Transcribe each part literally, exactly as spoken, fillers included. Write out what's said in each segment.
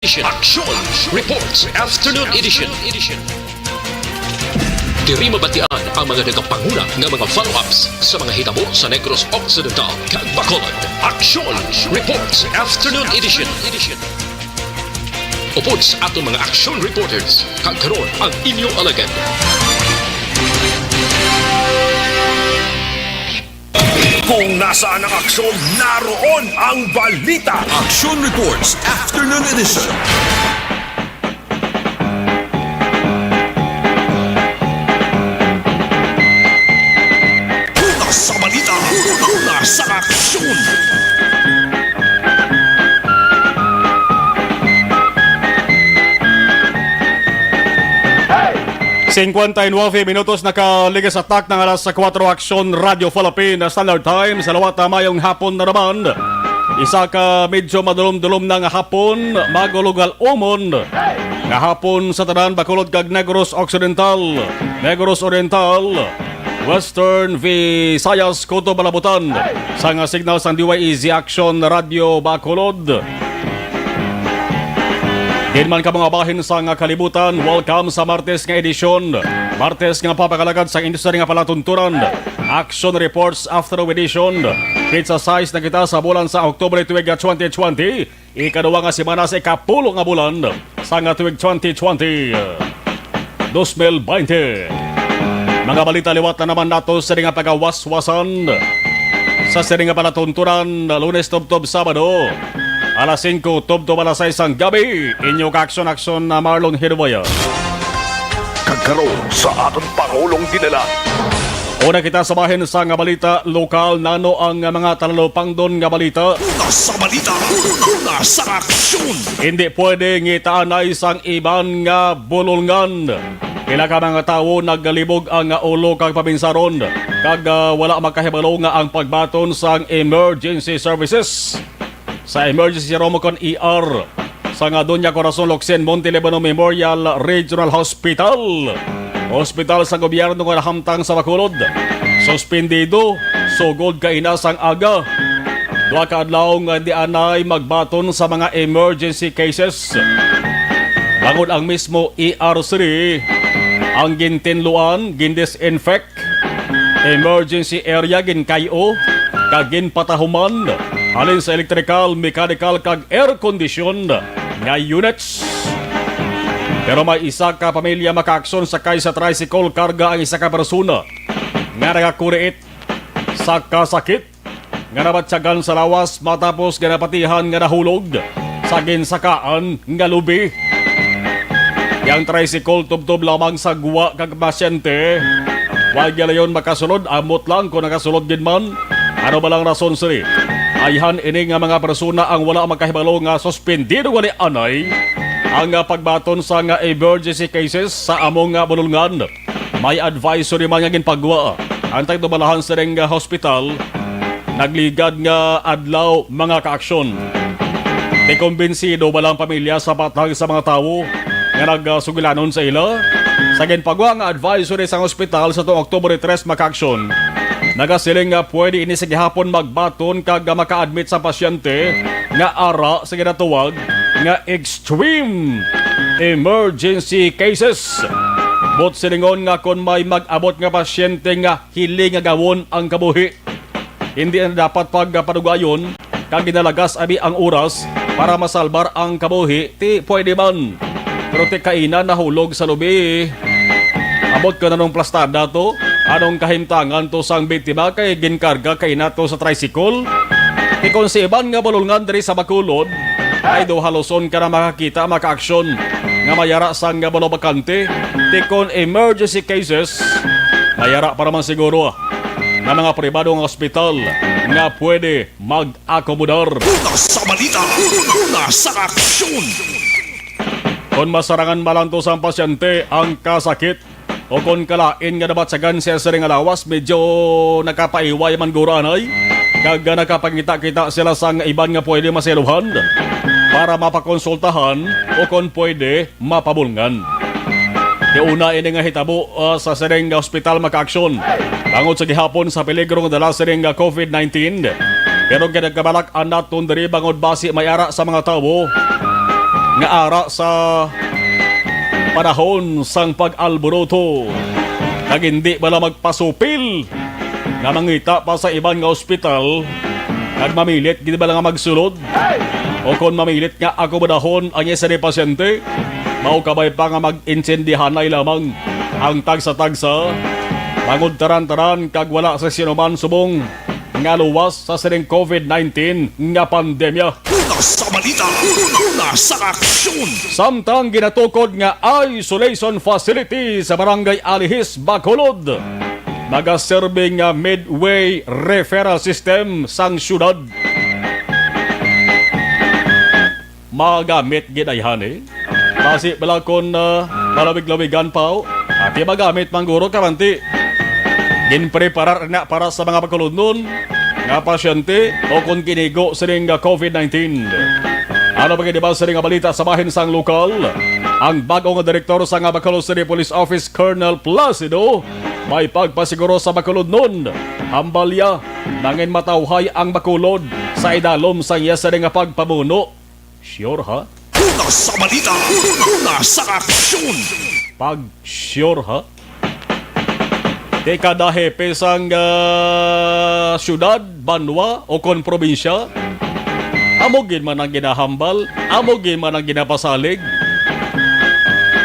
Action Reports Afternoon Edition. Diri mabatian ang mga nagapanguna nga mga follow-ups sa mga hitabo sa Negros Occidental kag Bacolod. Action Reports Afternoon Edition. Upod sa aton mga action reporters, kag karon ang inyo alagad. Kung nasaan ang aksyon, naroon ang balita. Action Reports Afternoon Edition. Una sa balita, una sa aksyon. Singkwenta y nuebe minutos nakaligas sa tak ng alas kuwatro. Aksyon Radyo Philippine Standard Time. Sa liwat, mayong hapon na naman. Isa ka medyo madulom-dulom na nga hapon, magulugal umon nga hapon sa tanan, Bacolod kag Negros Occidental, Negros Oriental, Western Visayas, Cotabato, Balabutan. Sa nga signal sang D Y E Z Action Radio Bacolod. Din man ka mga bahin sa nga kalibutan, welcome sa Martes nga edisyon. Martes nga papakalagad sa industry nga palatuntunan. Action Reports After Edition. Pizza size na kita sa bulan sa Oktubre tuig nga twenty twenty. Ikaduha nga semana sa ikapulo nga bulan sa nga tuig twenty twenty, dos mil baynte. Mga balita liwat na naman nato sa nga pagawaswasan sa sining nga palatuntunan, Lunes tubtob Sabado, alas singko tubtob alas sais sang gabi. Inyo ka-aksyon-aksyon na Marlon Hiruaya. Kag karon sa aton pangulong dinala. Una kita sa bahin sa nga balita lokal, nano ang mga talalupangdon nga balita. Una sa balita, una sa aksyon. Hindi pwede ngitaanay sang iban nga bulolngan. Pila ka mga tawo nagalibog ang ulo kag pabinsaron, kag, ah, wala makahibalo nga ang pagbaton sang emergency services sa Emergency Room kon E R sa nga Doña Corazon Locsin Montelibano Memorial Regional Hospital, hospital sa gobyerno nga nahamtang sa Bacolod, suspindido sugod kaina sang aga. Duha ka adlaw nga di anay magbaton sa mga emergency cases, bangod ang mismo E R three ang gintinluan, gindisinfect, emergency area ginkay-o kag ginpatahuman halin sa electrical, mechanical, kag air condition nga units. Pero may isa ka pamilya makaakson sakay sa tricycle karga ang isa ka persona nga nagakuriit sa kasakit nga nabatyagan sa lawas matapos nga napatihan nga nahulog sa ginsakaan nga lubi. Yang tricycle tubtob lamang sa gwa kag pasyente. Wa gyud dayon makasulod, ambot lang kung nakasulod gid man. Ano ba lang rason sini? Ayhan ini nga mga persona ang wala makahibalo nga suspendido gani anay ang, ah, pagbaton sa nga emergency cases sa amo nga bulolngan. May advisory man nga ginpagwa ang tagdumalahan sining hospital. Nagligad nga adlaw, mga kaaksyon. Ti kumbinsido ba lang pamilya sa patag sa mga tawo nga nagsugilanon sa ila? Sa ginpagwa nga advisory sang hospital sa tuong Oktubre tres, mga kaaksyon, nagasiling nga pwede ini sa gihapon magbaton kag maka-admit sa pasyente nga ara sa ginatawag nga extreme emergency cases. Buot silingon nga kon may mag-abot nga pasyente nga hiling nga gawon ang kabuhi, hindi na dapat pagpadugayon kag ginalagas abi ang oras para masalbar ang kabuhi, ti pwede man. Pero ti kaina nahulog sa lubi. Abot ka na nung plastada to? Anong kahimtangan to sang biktima kay ginkarga kaina to sa tricycle? Ti kon si iban nga bulolngan diri sa Bacolod, ay do haluson ka na makakita, makaaksyon nga mayara sang nga bulobakante. Ti kon emergency cases, mayara pa naman siguro nga mga pribado nga ospital nga pwede mag-akomodar. Una sa balita, una sa aksyon. Kon masarangan malantos ang pasyente, ang kasakit, o kon kalain nga nabatyagan siya sa ring lawas, medyo nakapaiway man guro anay, kag nakapangita-kita sila sang iban nga pwede masaylohan para mapakonsultahan o kon pwede mapabulngan. Ti una ini nga hitabo, ah, sa sining nga ospital makaaksyon bangod sa gihapon sa peligro nga dala sining nga covid nineteen. Pero ginakabalak-an naton diri bangod basi may ara sa mga tawo nga ara sa panahon sang pag-alboroto, kag hindi bala magpasupil nga mangita pa sa iban nga ospital, kag mamilit gid bala nga magsulod, o kon mamilit nga akomodahon ang isa ni pasyente, mao kabay pa nga mag-insendihanay lamang ang tagsa-tagsa, mangudtaran-taran kag wala sa sinuman subong nga luwas sa sining covid nineteen nga pandemya. Una sa balita, una sa aksyon. Samtang ginatukod nga isolation facility sa Barangay Alihis, Bacolod, magaserbi nga midway referral system sang syudad. Magamit gid ay, hani? Basi bala kon, ah, malawig-lawigan pa, ati magamit man guro karanti. Ginpreparar na para sa mga Bacolodnon nga pasyente o kon ginigo sining, ah, covid nineteen. Ano pa gid ba sining nga balita sa bahin sang lokal? Ang bag-o nga direktor sa nga Bacolod City Police Office, Colonel Placido, may pagpasiguro sa Bacolodnon. Hambalya, nangin matawhay ang Bacolod sa idalom sang iya sini nga pagpamuno. Sure, ha? Una sa balita, una sa aksyon. Pag sure, ha? Di kada hepe sang, ah, syudad, banwa, o kon probinsya, amo gid man ang ginahambal, amo gid man ang ginapasalig.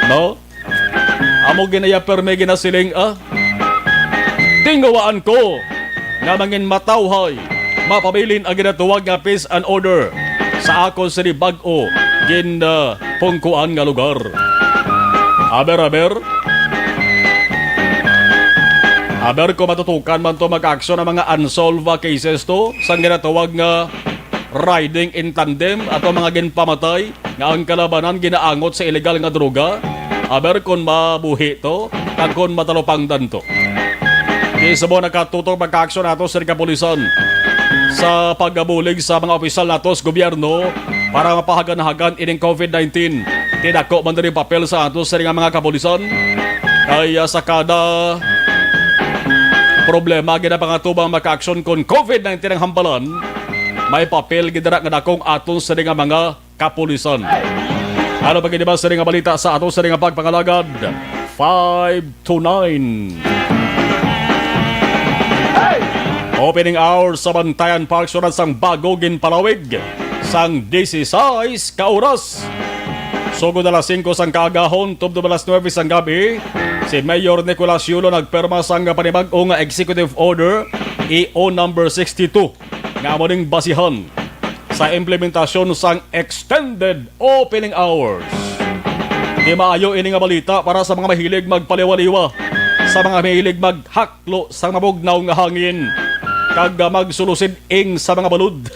No? Amo ginaya perme ginasiling, ah. Tingawaan ko nga mangin matawhay, mapabilin ang ginatuwag nga peace and order sa akon sini bag-o gin, ah, pungkuan nga lugar. Aber, aber. Aber ko matutukan man to mag-aksyon ang mga unsolved cases to sang ginatawag nga riding in tandem ato mga ginpamatay nga ang kalabanan ginaangot sa iligal nga droga. Aber kon mabuhi to, kag kon matalupangdan to. Di subong nakatutok magkaaksyon nato sa kapulisan sa pagabulig sa mga opisyal nato sa gobyerno para mapahagan-hagan ining covid nineteen. Tinako man diri papel sa ato sa nga mga kapulisan. Kaya sa kada problema ginapangatubang makaaksyon kon covid nineteen ang hambalan, may papel gid dira nga dakong aton sa nga mga kapulisan. Ano pa gid ba sa nga balita sa ato sa nga pagpangalagad? Five to nine. Opening hours sa Bantayan Park, syudad sang Bago, ginpalawig sang dieciséis ka oras. Sugod alas singko sang kaagahon, tubtob alas nuebe sang gabi, si Mayor Nicolas Yulo nagpirma sang panibag-o nga Executive Order E O number sixty-two, nga amo ning basihan sa implementasyon sang extended opening hours. Di maayo ini nga balita para sa mga mahilig magpaliwa-liwa, sa mga mahilig maghaklo sang mabugnaw nga hangin, kag magsulusid-ing sa mga balod.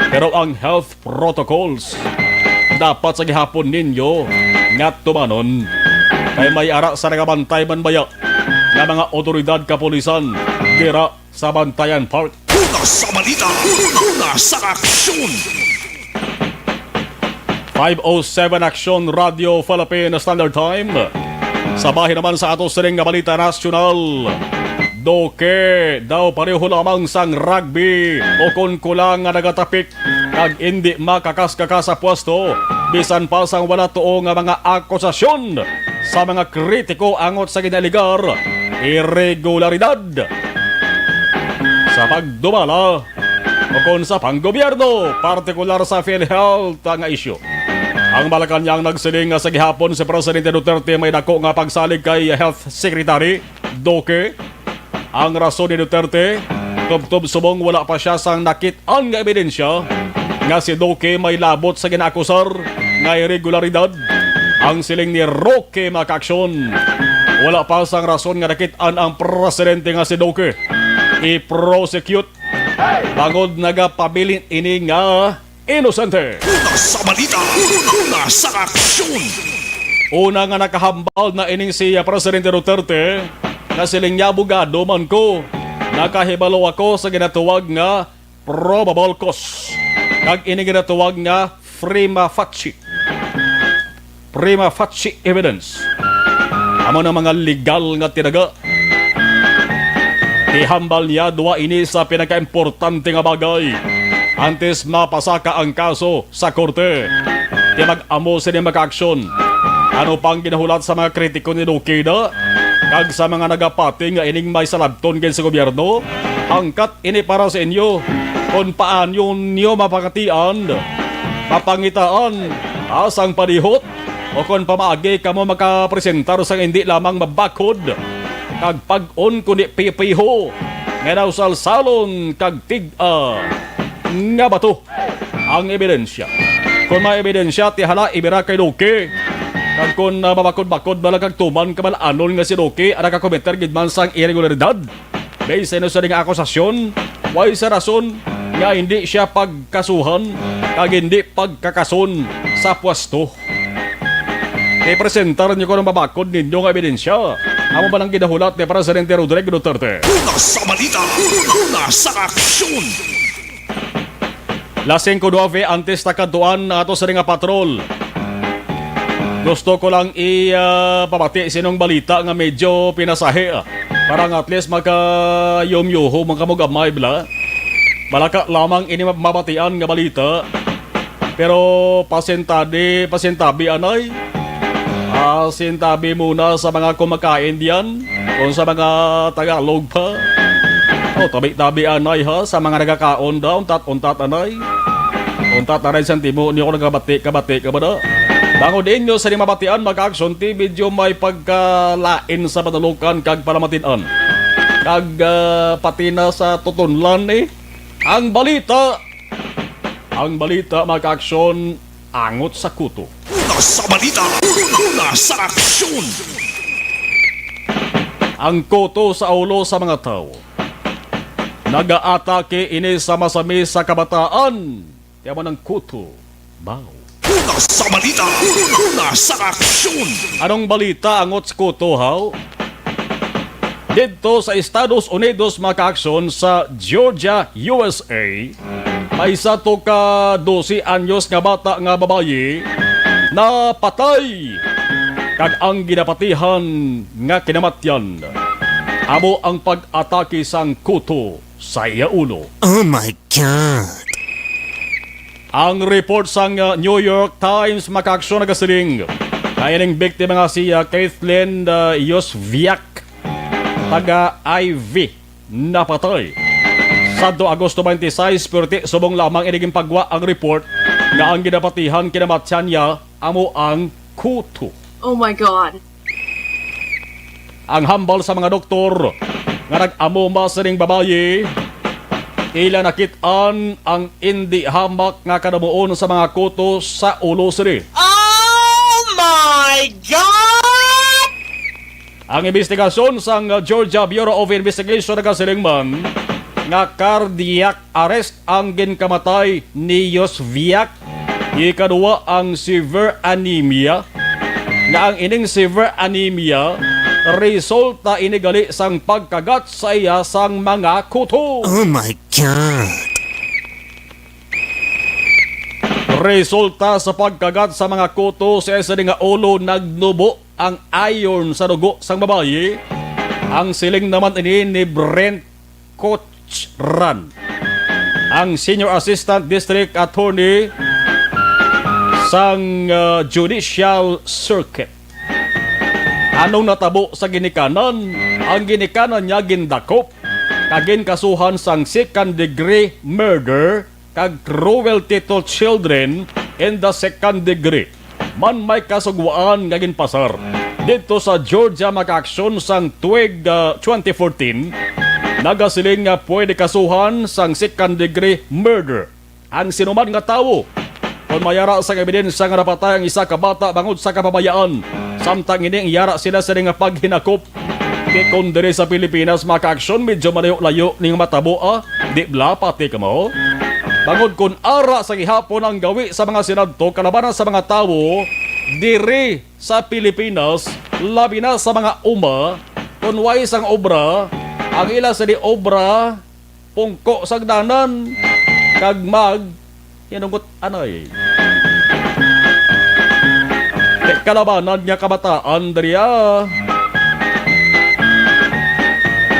Pero ang health protocols dapat sa gihapon ninyo nga tumanon, kay may ara sa nagabantay man baya nga mga otoridad kapulisan dira sa Bantayan Park. Una sa balita, una sa aksyon. Five oh seven Aksyon Radio Philippine Standard Time. Sa bahin naman sa ato sining nga balita nasyonal, Duque daw pareho lamang sang rugby o kon kulang nga nagatapik kag indi makakas-kakas sa pwesto, bisan pa sang wala tuo nga mga akusasyon sa mga kritiko angot sa ginaligar irregularidad sa pagdumala o kon sa panggobyerno, partikular sa PhilHealth nga isyu. Ang Malacañang nagsiling nga sa gihapon si Presidente Duterte may dako nga pagsalig kay Health Secretary Duque. Ang rason ni Duterte, tubtob subong wala pa siya sang nakit-an nga ebidensya nga si Duque may labot sa ginaakusar nga irregularidad. Ang siling ni Roque Macacion, wala pa sang rason nga nakit-an ang presidente nga si Duque i-prosecute bangod nagapabilin ini nga inosente. Una sa balita, una sa aksyon. Una nga nakahambal na ining si Presidente Duterte, nga siling niya, "Abogado man ko, nakahibalo ako sa ginatuwag nga probable cause kag ini ginatuwag nga prima facie, prima facie evidence." Amo na mga legal nga tinaga. Ihambal niya, duha ini sa pinakaimportante nga bagay antes mapasaka ang kaso sa korte. Kay mag-amo sini makaaksyon. Ano pang ginahulat sa mga kritiko ni Duque da? Kag sa mga nagapati nga ining may salabton gid sa gobyerno? Hangkat ini para sa inyo. Kon paano niyo mapangatian, mapangitaan, asang padihot, o kon pamaagi kamo makapresentar sang hindi lamang mabakod kag pag-on, kundi pipiho nga nausalsalon kag tig-a nga bato ang ebidensya. Kon may ebidensya, ti hala, ibira kay Duque. Kag kon, ah, mabakod-bakod bala kag tuman kamalanon nga si Duque ang nakakometer gid man sang iregularidad, based sa ino sa nga akusasyon, way sa rason nga hindi siya pagkasuhan kag hindi pagkakason sa pwesto. Ipresentar niyo ko ng mabakod ninyo nga ebidensya. Amo ba nang ginahulat ni Presidente Rodrigo Duterte? Una sa balita, una sa aksyon. Las singko nuebe, antes ta kadtuan ato sa nga patrol. Gusto ko lang i, ah, pabati sinong balita nga medyo pinasahi, ah, para nga at least magkayumyuho, magkamugamay bala. Balaka lamang ini mab-, mabatian nga balita. Pero pasentadi, pasintabi anay. Ah, sintabi muna sa mga kumakain diyan. Kung sa mga Tagalog pa. Oh, tabi-tabi anay ha, sa mga nagakaon daw, untat-untat anay. Untat anay sa timo, niyo ko nagabati-kabati ka ba da? Bangod inyo sa di mabatian, Maka Aksyon, ti medyo may pagkalain sa panalukan kag palamatian. Kag, ah, pati na sa tutunlan, eh. Ang balita, ang balita, Maka Aksyon, angot sa kuto. Una sa balita, una sa aksyon. Ang kuto sa ulo sa mga tawo. Nagaatake ini sa masami sa kabataan. Kaya man ang kuto, baw. Una sa balita, una sa aksyon. Anong balita, angot sa kuto, haw? Didto sa Estados Unidos, Maka Aksyon, sa Georgia, U S A, may isa to ka dose anyos nga bata nga babayi napatay, kag ang ginapatihan nga kinamatyan amo ang pag-atake sang kuto sa iya ulo. Oh my God! Ang report sang, uh, New York Times, Maka Aksyon, nagasiling nga ining biktima nga si, uh, Kathleen, uh, Yosviak, taga Ivy, napatay sadto Agosto twenty-six, pero ti subong lamang ini ginpagwa ang report nga ang ginapatihan kinamatyan niya amo ang kuto. Oh my God. Ang hambal sa mga doktor nga nag-amuma sining babayi, ila nakit-an ang indi hamak nga kadamuon sa mga kuto sa ulo sini. Oh my God! Ang investigasyon sang Georgia Bureau of Investigation nagasiling man nga cardiac arrest ang ginkamatay ni Yosviak. Ikaduha, ang severe anemia, nga ang ining severe anemia resulta ini gali sang pagkagat sa iya sang mga kuto. Oh my God! Resulta sa pagkagat sa mga kuto sa isa nga ulo, nagnubo ang iron sa dugo sang babayi. Ang siling naman ini ni Brent Kochran, ang Senior Assistant District Attorney sang, uh, Judicial Circuit. Anong natabo sa ginikanan? Ang ginikanan niya gindakop kag ginkasuhan sang second degree murder kag cruelty to children in the second degree. Man may kasugwaan nga ginpasar didto sa Georgia, Maka Aksyon, sang tuig, ah, twenty fourteen, nagasiling nga pwede kasuhan sang second degree murder ang sinuman nga tawo kon may ara sang ebidensya nga napatay ang isa ka bata bangod sa kapabayaan, samtang ini ang yara sila sini nga paghinakop. Kay kon diri sa Pilipinas, Maka Aksyon, medyo malayo-layo ning matabo, ah. Di bala, pati kamo? Bangod kon ara sa gihapon ang gawi sa mga sinadto kalabanan sa mga tawo diri sa Pilipinas, labi na sa mga uma, kon way sang obra, ang ila sini obra, pungko sa hagdanan, kag mag-, hinunggot anay. Kay kalabanan nga kabataan diri, ah.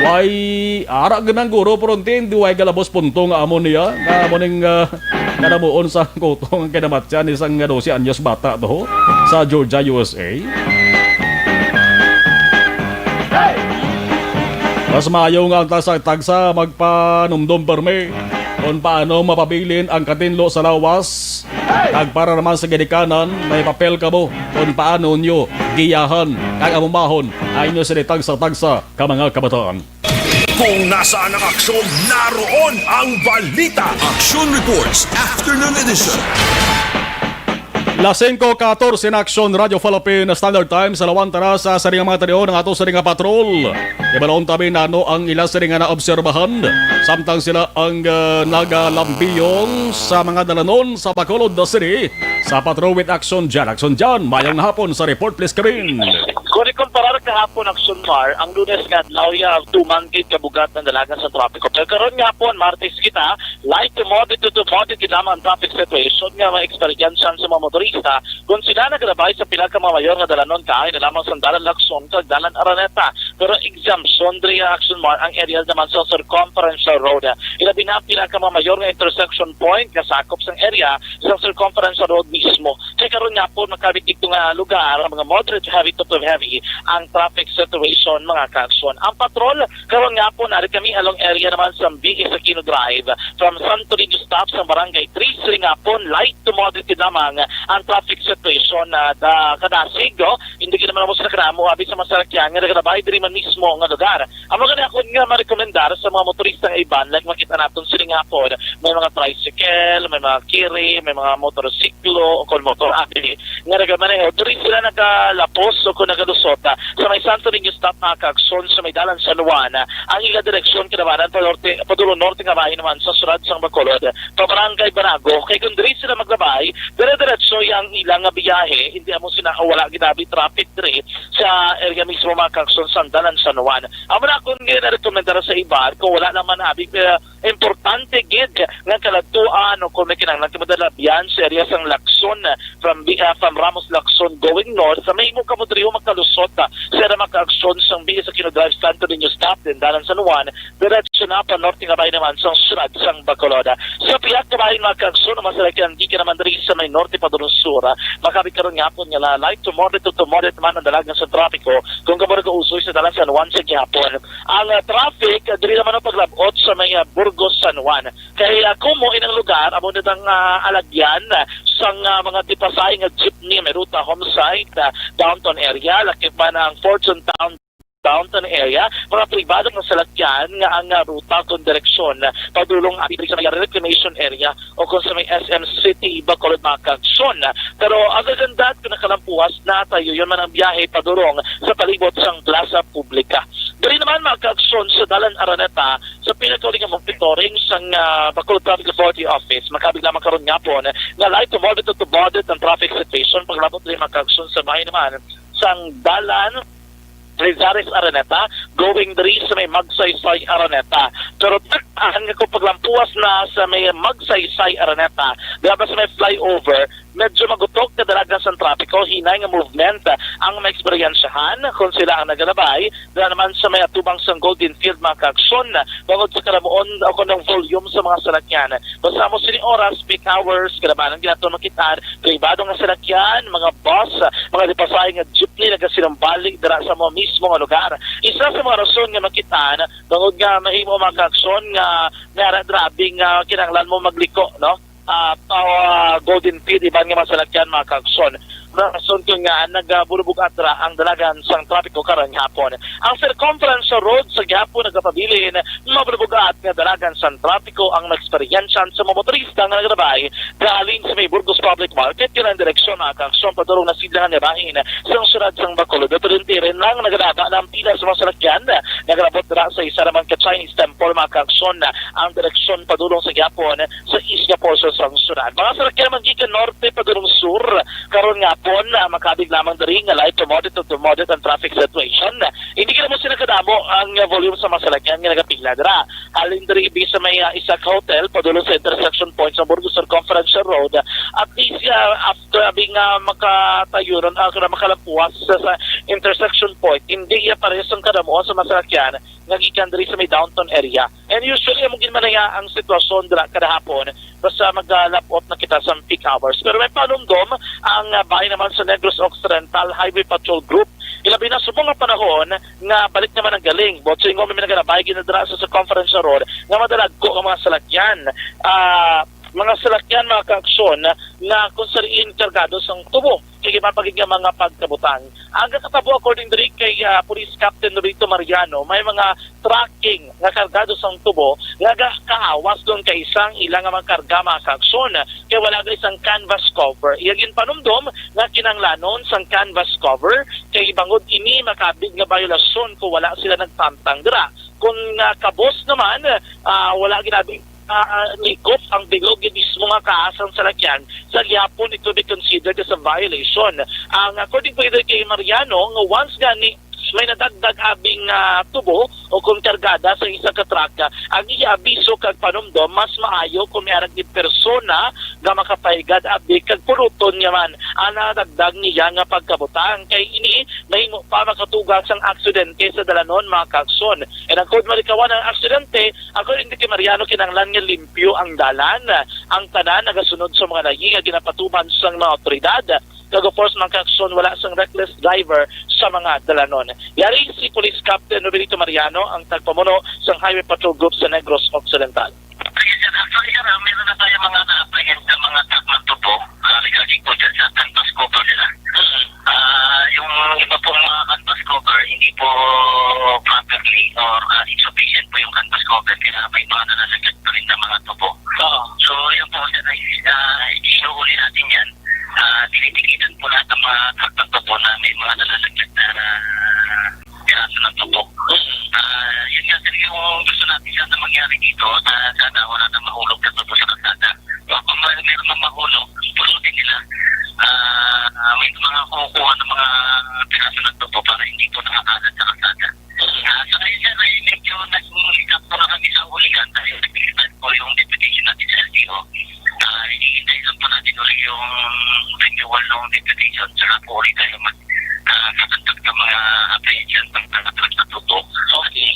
Way, ara gid ang guro, pero hindi, hindi way galabos punto nga amo niya, nga amo ning, ah, Kanamuon sa kuto nga kinamatyan ni isang dose anyos bata to sa Georgia, U S A. Mas maayo nga ang tagsa-tagsa magpanumdom permi kung paano mapabilin ang katinlo sa lawas. Kag para naman sa ginikanan, may papel kamo kung paano nyo giyahan kag amumahon ang inyo sini tagsa-tagsa ka mga kabataan. Kung nasaan ang aksyon, naroon ang balita. Action Reports, Afternoon Edition. Las singko katorse na aksyon, Radyo Philippine Standard Time sa lawan tara sa sari nga mga tanion ng ato sari nga patrol. Ibalon tabi nano ang ila sari nga naobserbahan samtang sila ang uh, nagalambiyong sa mga dalanon sa Bacolod City. Sa Patrol with Action Jan. Action Jan, mayang hapon sa report, please, Kevin. Kung ikumparar kahapon, Action Mar, ang Lunes nga adlaw ya tumangkit kabugat ng dalagan sa trapiko. Pero karon nga hapon, Martes kita, light to moderate to, to moderate gid lamang ang traffic situation nga maeksperiensyahan sa mga motorista kung sila nagalabay sa pila ka mga mayor nga dalanon kaay na lamang sang Dalan Lacson kag Dalan Araneta. Pero exemption diri Action Mar ang area naman sa Circumferential Road. Ilabi na pila ka mga mayor nga intersection point nga sakop sang area sa Circumferential Road mismo. Kay karon nga po makabit dito nga lugar ang mga moderate to heavy to heavy ang traffic situation, mga kaaksyon. Ang patrol karon nga po nari kami along area naman sa B S Aquino Drive from Santo Niño stop sa Barangay three Siringapon. Light to moderate lamang ang traffic situation na da, kadasig, oh. Hindi ka naman mo sa kanamo abi sa mga salakyan nga nagalabay diri man mismo nga lugar. Amo gani akon nga marekomendar sa mga motorista nga iban, like makita naton sining hapon, may mga tricycle, may mga kiri, may mga motorsiklo o kon motor abi nga nagamaneho. Diri sila nagalapos o kon nagalusot, ah, sa may Santo Niño stop, mga kaaksyon, sa may Dalan San Juan, ah, ang ila direksyon kinabanan pa norte, padulong norte nga bahin naman sa siyudad sang Bacolod, pa Barangay Banago. Kay kung diri sila maglabay, dire-diretso ang ilang nga biyahe, hindi amo sila wala ginabi traffic diri sa area mismo, mga kaaksyon, sang Dalan San Juan. Amo na akon ginarekomendar sa iban kung wala naman abi, eh, importante gid nga kaladtuan o kung may kinahanglan ka madalabyan sa area sang Lacson from Bi-, ah, from Ramos Lacson going north, sa may imo kamo diri makalusot, ah, sa area, mga kaaksyon, sang B S Aquino Drive, Santo Niño stop, then Dalan San Juan, diretso na pa norte nga bahin naman sang siyudad sang Bacolod. Sa pihak nga bahin, mga kaaksyon, ang mga salakyan gikan naman diri sa may norte padulong sur, ah, makabit karon nga hapon nga la-, light to moderate to, to moderate man ang dalagan sa trapiko kung kamo nagausoy sa Dalan San Juan sa gihapon. Ang, ah, traffic, ah, diri naman ang paglabot sa may, ah, Burgos San Juan. Kay, ah, kumo inang lugar amo na ang, ah, alagyan, ah, sang, ah, mga tipasay nga jeepney may ruta Homesite, ah, downtown area, lakip man ang Fortune Town downtown area, mga pribado nga salakyan nga ang, ah, ruta kon direksyon, ah, padulong abi diri sa may reclamation area o kon sa may S M City, Bacolod, mga kaaksyon. Pero other than that, kung nakalampuas na, tayuyon man ang biyahe padulong sa palibot sang Plaza Publica. Diri naman, mga kaaksyon, sa Dalan Araneta, sa pinakauli nga monitoring sang, ah, Bacolod Traffic Authority Office, makabig lamang karon nga hapon nga light to moderate to moderate ang traffic situation paglabot diri, mga kaaksyon, sa bahin naman sang Dalan Lizares Araneta, going diri sa may Magsaysay Araneta. Pero tak-an nga kung paglampuas na sa may Magsaysay Araneta, dapat sa may flyover, medyo magutok nga dalagan sang trapiko, hinay nga movement ang maeksperiensyahan kung sila ang nagalabay dira naman sa may atubang sang Golden Field, mga kaaksyon, bangod sa karamuon o kon ang volume sa mga salakyan. Basta mo sini oras, peak hours, kalabanan ginaton makitaan, pribado nga salakyan, mga bus, mga lipasahay nga jeepney nagasinumbalik dira sa mo mismo nga lugar. Isa sa mga rason nga makitaan, bangod nga mahimo, mga kaaksyon, nga may ara grabe nga kinahanglan mo magliko, no? Ah, pa, ah, Golden Field, iban nga mga salakyan, mga kaaksyon. Rason kun nga nagabulubog atra ang dalagan sang trapiko karon nga hapon. Ang Circumferential Road sa gihapon nagapabilin, mabulubog at nga dalagan sang trapiko ang maeksperiensyahan sa mga motorista nga nagalabay galing sa may Burgos Public Market, kay ang direksyon, mga kaaksyon, padulong na sidlangan nga bahin sang siyudad sang Bacolod. Pero rin lang nagalaba na ang pila sa mga salakyan nagalabot dira sa isa naman ka Chinese temple, mga kaaksyon, ang direksyon padulong sa gihapon sa east nga portion sang siyudad. Mga salakyan man gikan norte padulong sur, karon nga hapon, ah, makabig lamang diri nga light to moderate to, to moderate ang traffic situation. Hindi gid mo sila kadamo ang, ah, volume sa mga salakyan nga nagapila dira. halin diri ibi sa may, ah, isa ka hotel, padulong sa intersection point sa Burgos Circumferential Road. At least, ah, after abi nga makatayo ron, ah, kana makalampuwas sa, sa intersection point, hindi iya parehas ang kadamuhan sa mga salakyan nga gikan diri sa may downtown area. And usually, amo gid man iya ang sitwasyon dira kada hapon, basta magalabot na kita sa peak hours. Pero may panumdom ang, ah, bahin naman sa Negros Occidental Highway Patrol Group. Ilabi na subong nga panahon nga balik naman ang galing. Buot silingon, may mga nagalabayag na dira sa Circumferential Road nga madalagko ang mga salakyan. Ah, mga salakyan, mga kaaksyon, nga kung sa diin kargado sang tubo kay iban pa gid nga mga pagkabutang. Ang nakatabo, according diri kay, ah, Police Captain Norito Mariano, may mga trucking nga kargado sang tubo nga ga-, kaawas doon kay isang ila nga mga karga, mga kaaksyon, kay wala ga isang canvas cover. Iya ginpanumdom nga kinahanglanon sang canvas cover kay bangod ini makabig nga bayolasyon kung wala sila nagtamtang dira. Kung, ah, kabos naman, ah, wala ginabi ah, likop ang bilog gid mismo nga kaas ang salakyan, sa gihapon it will be considered as a violation. Ang, according pa gid kay Mariano, nga once gani may nadagdag abing, ah, tubo o kung kargada sa isa ka truck, ah, ang iya abiso kag panumdom, mas maayo kung may ara gid persona nga makapahigad abi kag puluton niya man ang nadagdag niya nga pagkabutang. Kay ini mahimo pa makatuga sang aksidente sa dalanon, mga kaaksyon. And ang kung malikawan ang aksidente, according kay Mariano, kinahanglan nga limpyo ang dalan. Ang tanan nagasunod sa mga layi nga ginapatuman sang mga awtoridad. Kag of course, mga kaaksyon, wala sang reckless driver sa mga dalanon. Yari si Police Captain Roberto Mariano, ang tagpamuno sang Highway Patrol Group sa Negros Occidental. Yes, sir. Actually, sir, ah, meron na tayo mga na-apprehend na mga truck ng tubo, ah, regarding po dyan sa canvas cover nila. Ah, yung iba pong mga canvas cover, hindi po properly or, ah, insufficient po yung canvas cover. Kaya may mga nalalaglag pa rin na mga tubo. Oo. So, yun po, sir, ay, ah, inuuli natin yan. Ah, tinitikitan po lahat ng mga truck ng tubo na may mga nalalaglag na, na piraso ng tubo. Ah, yun nga, sir, yung gusto natin sana mangyari dito, na sana wala na mahulog na tubo sa kalsada. Baka may, meron mang mahulog, pulutin nila. Ah, may mga kukuha ng mga piraso ng tubo para hindi po nakakalat sa kalsada. Ah, sa ngayon, sir, ay medyo nag-stop po na kami sa ulihan dahil nag-start po yung deputation natin sa L T O. Ah, hinihintay lang po natin ulit yung renewal ng deputation. Saka po ulit tayo mag, ah, kakontak ng mga apprehension ng mga truck na tubo. Okay.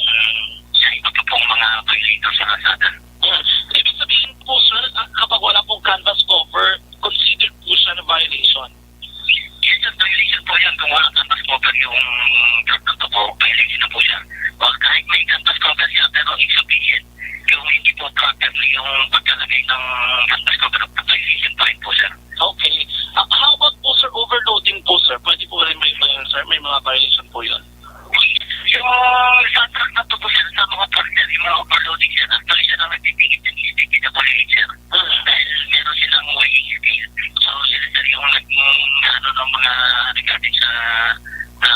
Sa iba pa pong mga violator sa kalsada. Hmm. Ibig sabihin po, sir, ah, kapag wala pong canvas cover, considered po siya na violation? Yes, sir, violation po yan. Kung walang canvas cover yung truck na tubo, violation na po siya. O kahit may canvas cover siya, pero insufficient. Yung hindi po properly yung pagkalagay ng canvas cover, violation pa rin po, sir. Okay. Ah, how about po, sir, overloading po, sir? Pwede po rin may, may, sir, may mga violation po yun. Yung sa truck na tubo, sir, sa mga truck, sir, yung mga overloading, sir, actually, sir, ang nagtitingin dyan is D P W H, sir. Hmm. Dahil meron silang weighing scale. So, sila, sir, yung nag-, ano, ng mga regarding sa, sa,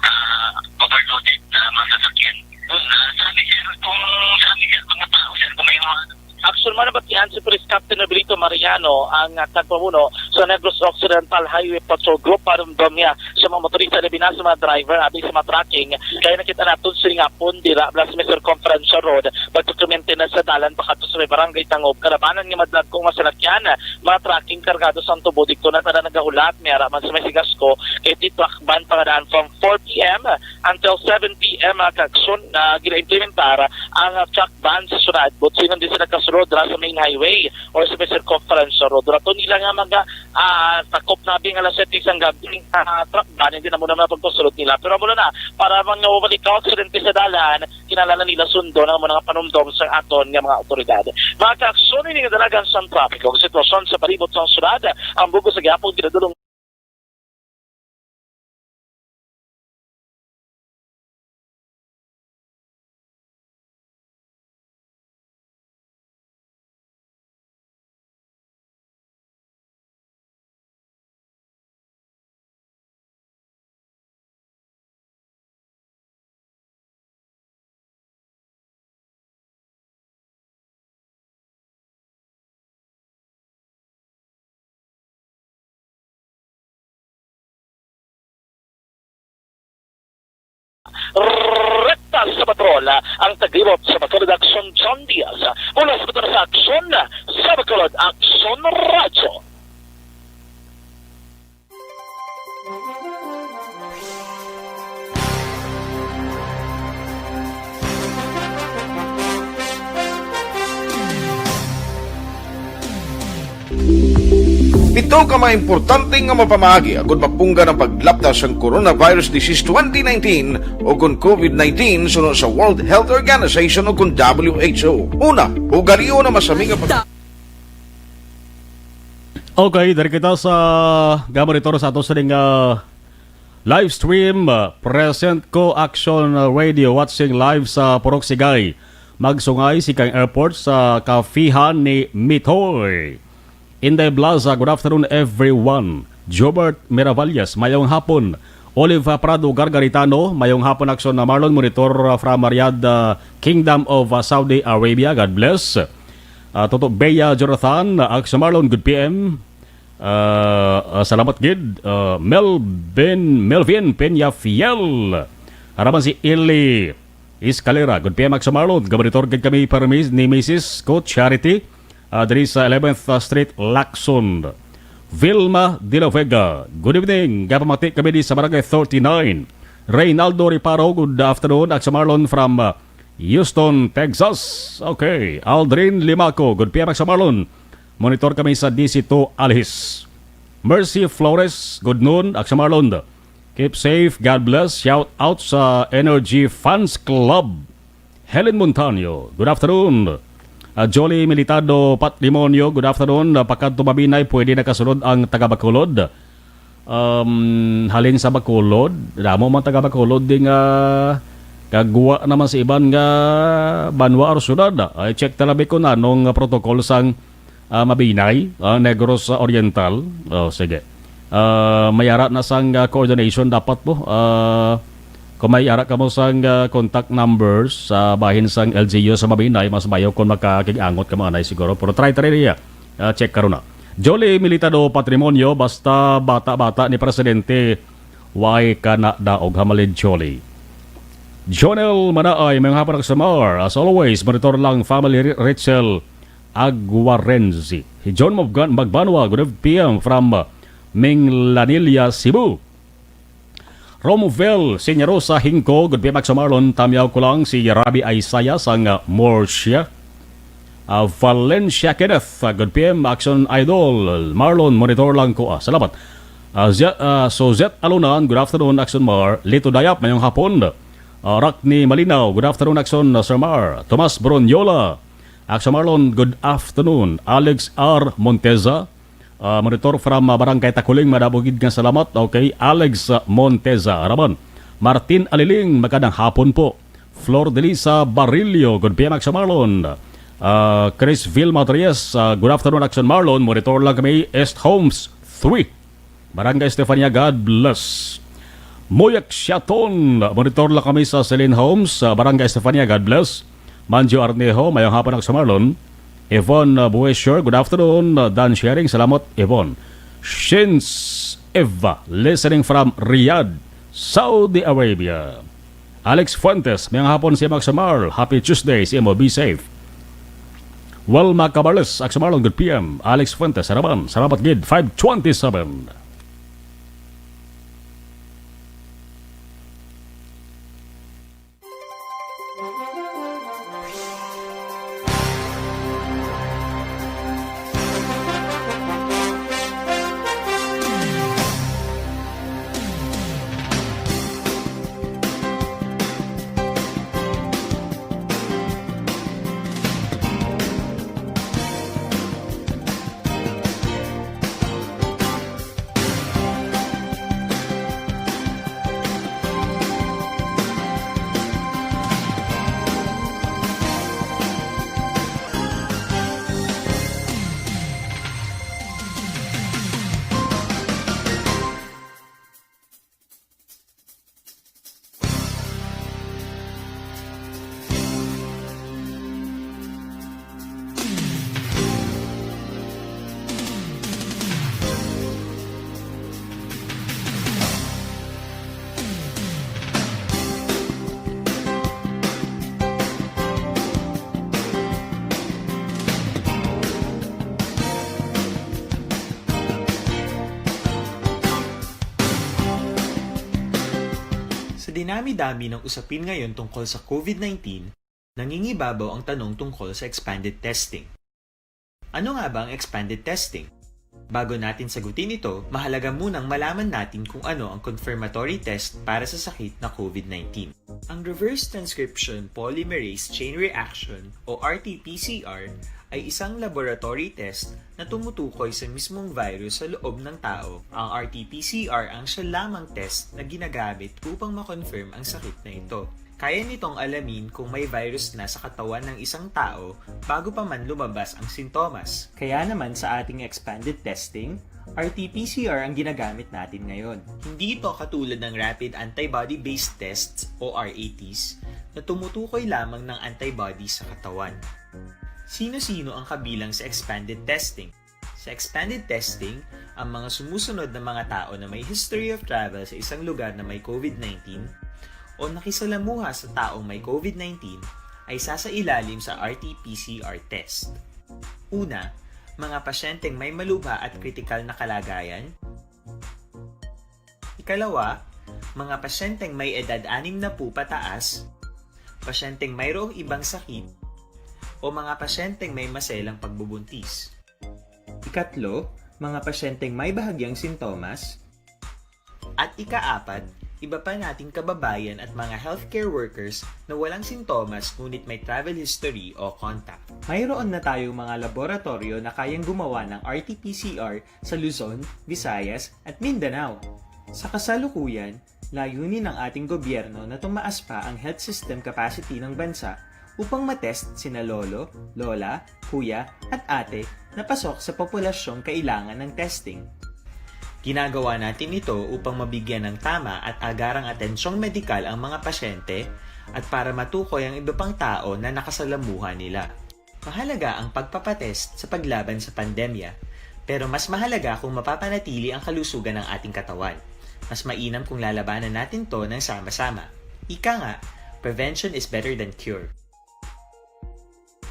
ah, overloaded na mga sasakyan. Hmm. Ah, sa amin, sir, kung sa amin, sir, mga tao, sir, kung may mga Aksyon man nabatian si Police Captain Nobilito Mariano, ang, ah, tagpamuno sa Negros Occidental Highway Patrol Group, panumdom niya sa mga motorista, labi na sa mga driver, abi sa mga trucking, kaya nakita naton sini nga pon dira bala sa may Circumferential Road, pagtutumente na sa dalan pakadto sa may Barangay Tangob, kalabanan nga madlagko nga salakyan, mga trucking kargado sa tubo, didto na tana nagahulat, may ara man sa may Sigasco, kay ti truck ban pangadaan from four p m until seven p m, mga kaaksyon, na ginaimplementar ang, ah, truck ban sa syudad, buot silingon, di sila kasulod dira sa main highway or sa may circumferential road. Dira to nila nga mga, ah, takop na abi nga alas siyete sang gabi, ah, truck ban, hindi na mo naman pagpasulod nila. Pero muna na, para mga wawali ka aksidente sa dalan, kinahanglan nila sundon ang mga panumdom sa aton nga mga awtoridad. Mga kaaksyon, ini nga dalagan sang trapiko, ang sitwasyon sa palibot sang syudad, ang bugos sa gihapon ginadulong Rep! Sa Patrol, ang taglibot sa Bacolod Aksyon, John Diaz. Mula sa Bacolod sa Aksyon, sa Bacolod Aksyon Radyo. Pito ka mga importante nga mga pamaagi agud mapunggan ang paglapta sang coronavirus disease twenty nineteen o kon COVID nineteen suno sa World Health Organization o kon W H O. Una, ugalion ang masami nga pag- Okay, dari kita sa gamaritor sa ato sa ning, ah, live stream, ah, present ko Action Radio, watching live sa Purok Sigay. Magsungay sa Sikay Airport sa kafihan ni Mitoy. Inday Blaza, good afternoon, everyone. Jobert Miravalles, mayong hapon. Olive Prado Gargaritano, mayong hapon, Action na Marlon, monitor, uh, from Riyadh, uh, Kingdom of, uh, Saudi Arabia. God bless. Uh, Toto Bea Jonathan, uh, Action Marlon, good P M. Uh, uh, salamat gid. Uh, Melvin, Melvin Peñafiel. Araman si Eli Escalera, good P M, Action Marlon. Gabaritor gid kami permis ni Missus ko Charity. Ah, diri sa eleventh Street, Lacson. Vilma de la Vega, good evening. Gapamati kami di sa Barangay thirty-nine. Reynaldo Reparo, good afternoon, Action Marlon from, ah, Houston, Texas. Okay. Aldrin Limaco, good P M, Action Marlon. Monitor kami sa D C two Alhis. Mercy Flores, good noon, Action Marlon. Keep safe, God bless. Shout out sa Energy Fans Club. Helen Montaño, good afternoon. Ah, Jolly Militado Patrimonio, good afternoon. Ah, pakadto Mabinay, pwede na kasunod ang taga Bacolod. Um, halin sa Bacolod, damo man taga Bacolod di nga kagwa naman sa iban nga banwa or syudad. Ay, check talabi ko na nung protocol sang, ah, Mabinay, ah, Negros Oriental. Oh, sige. Ah, may ara na sang, ah, coordination dapat po. Ah, kung may ara kamo sang, ah, contact numbers sa bahin sang L G U sa Mabinay, mas mayo kung makakig-angot kamo anay siguro. Pero try, try niya. Ah, check karon na. Jolly Militado Patrimonio, basta bata-bata ni Presidente, way ka na daog, Hamalid Jolly. Jonel Manaay, may hapon sa Mar. As always, monitor lang family Ri-, Rachel Aguarenzi. Si John Magban-, Magbanwa, good P M from, uh, Minglanilla, Cebu. Romuvel Senyarosa Hingko, good P M, Action Marlon, tamyaw ko lang si Rabi Isaiah sang, uh, Murcia. Ah, Valencia Kenneth, ah, good P M, Action Idol. Marlon, monitor lang ko. Ah, salamat. Ah, Zet, ah, so Zet Alunan, good afternoon, Action Mar. Lito Dayap, mayong hapon. Ah, Rockney Malinaw, good afternoon, Action, ah, Sir Mar. Tomas Bronyola, Action Marlon, good afternoon. Alex R Monteza, ah, monitor from, ah, Barangay Takuling, madamo gid nga salamat. Okay, Alex, ah, Monteza, Raman. Martin Aliling, magandang hapon po. Flor Delisa Barillo, good P M, Action Marlon. Ah, Chris Vilma Reyes, ah, good afternoon, Action Marlon. Monitor lang kami, Est Homes three. Barangay Estefania, God bless. Moyak Siaton, monitor lang kami sa Celine Homes, ah, Barangay Estefania, God bless. Manjo Arnejo, mayong hapon, Action Marlon. Yvonne, ah, Buesher, good afternoon. Ah, Dan Sharing, salamat, Yvonne. Shins Eva, listening from Riyadh, Saudi Arabia. Alex Fuentes, mayong hapon sa imo, Action Mar. Happy Tuesday sa imo, be safe. Wilma Cabarles, Action Marlon, good P M. Alex Fuentes, Harapan, salamat gid, five twenty-seven. Dinami-dami ng usapin ngayon tungkol sa COVID nineteen, nangingibabaw ang tanong tungkol sa expanded testing. Ano nga ba ang expanded testing? Bago natin sagutin ito, mahalaga munang malaman natin kung ano ang confirmatory test para sa sakit na COVID nineteen. Ang reverse transcription polymerase chain reaction o R T P C R ay isang laboratory test na tumutukoy sa mismong virus sa loob ng tao. Ang R T P C R ang siya lamang test na ginagamit upang ma-confirm ang sakit na ito. Kaya nitong alamin kung may virus na sa katawan ng isang tao bago pa man lumabas ang sintomas. Kaya naman sa ating expanded testing, R T P C R ang ginagamit natin ngayon. Hindi ito katulad ng rapid antibody-based tests o R A Ts na tumutukoy lamang ng antibody sa katawan. Sino-sino ang kabilang sa expanded testing? Sa expanded testing, ang mga sumusunod na mga tao na may history of travel sa isang lugar na may COVID nineteen o nakisalamuha sa taong may COVID nineteen ay sasailalim sa R T P C R test. Una, mga pasyenteng may malubha at kritikal na kalagayan. Ikalawa, mga pasyenteng may edad anim na po pataas, pasyenteng mayroong ibang sakit, o mga pasyenteng may maselang pagbubuntis. Ikatlo, mga pasyenteng may bahagyang sintomas. At ikaapat, iba pa nating kababayan at mga healthcare workers na walang sintomas ngunit may travel history o contact. Mayroon na tayong mga laboratoryo na kayang gumawa ng R T P C R sa Luzon, Visayas, at Mindanao. Sa kasalukuyan, layunin ng ating gobyerno na tumaas pa ang health system capacity ng bansa upang matest sina lolo, lola, kuya, at ate na pasok sa populasyong kailangan ng testing. Ginagawa natin ito upang mabigyan ng tama at agarang atensyong medikal ang mga pasyente at para matukoy ang iba pang tao na nakasalamuha nila. Mahalaga ang pagpapatest sa paglaban sa pandemya, pero mas mahalaga kung mapapanatili ang kalusugan ng ating katawan. Mas mainam kung lalabanan natin 'to ng sama-sama. Ika nga, prevention is better than cure.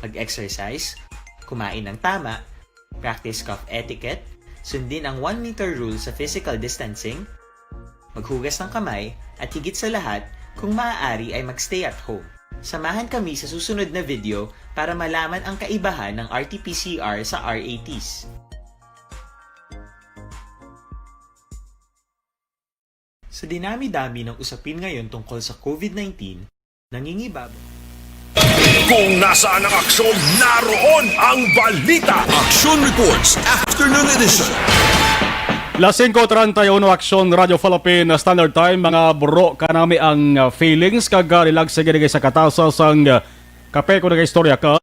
Mag-exercise, kumain ng tama, practice cough etiquette, sundin ang one meter rule sa physical distancing, maghugas ng kamay, at higit sa lahat, kung maaari ay mag-stay at home. Samahan kami sa susunod na video para malaman ang kaibahan ng R T P C R sa R A Ts. Sa dinami-dami ng usapin ngayon tungkol sa COVID nineteen, nangingibabaw. Kung nasaan ang aksyon, naroon ang balita. Action Reports, Afternoon Edition. Las singko treinta y uno, Aksyon, Radyo Philippine Standard Time. Mga bro, kanami ang, uh, feelings kag, uh, relax sa ginigay sa katasa sang, uh, kape ko nagaistorya ka.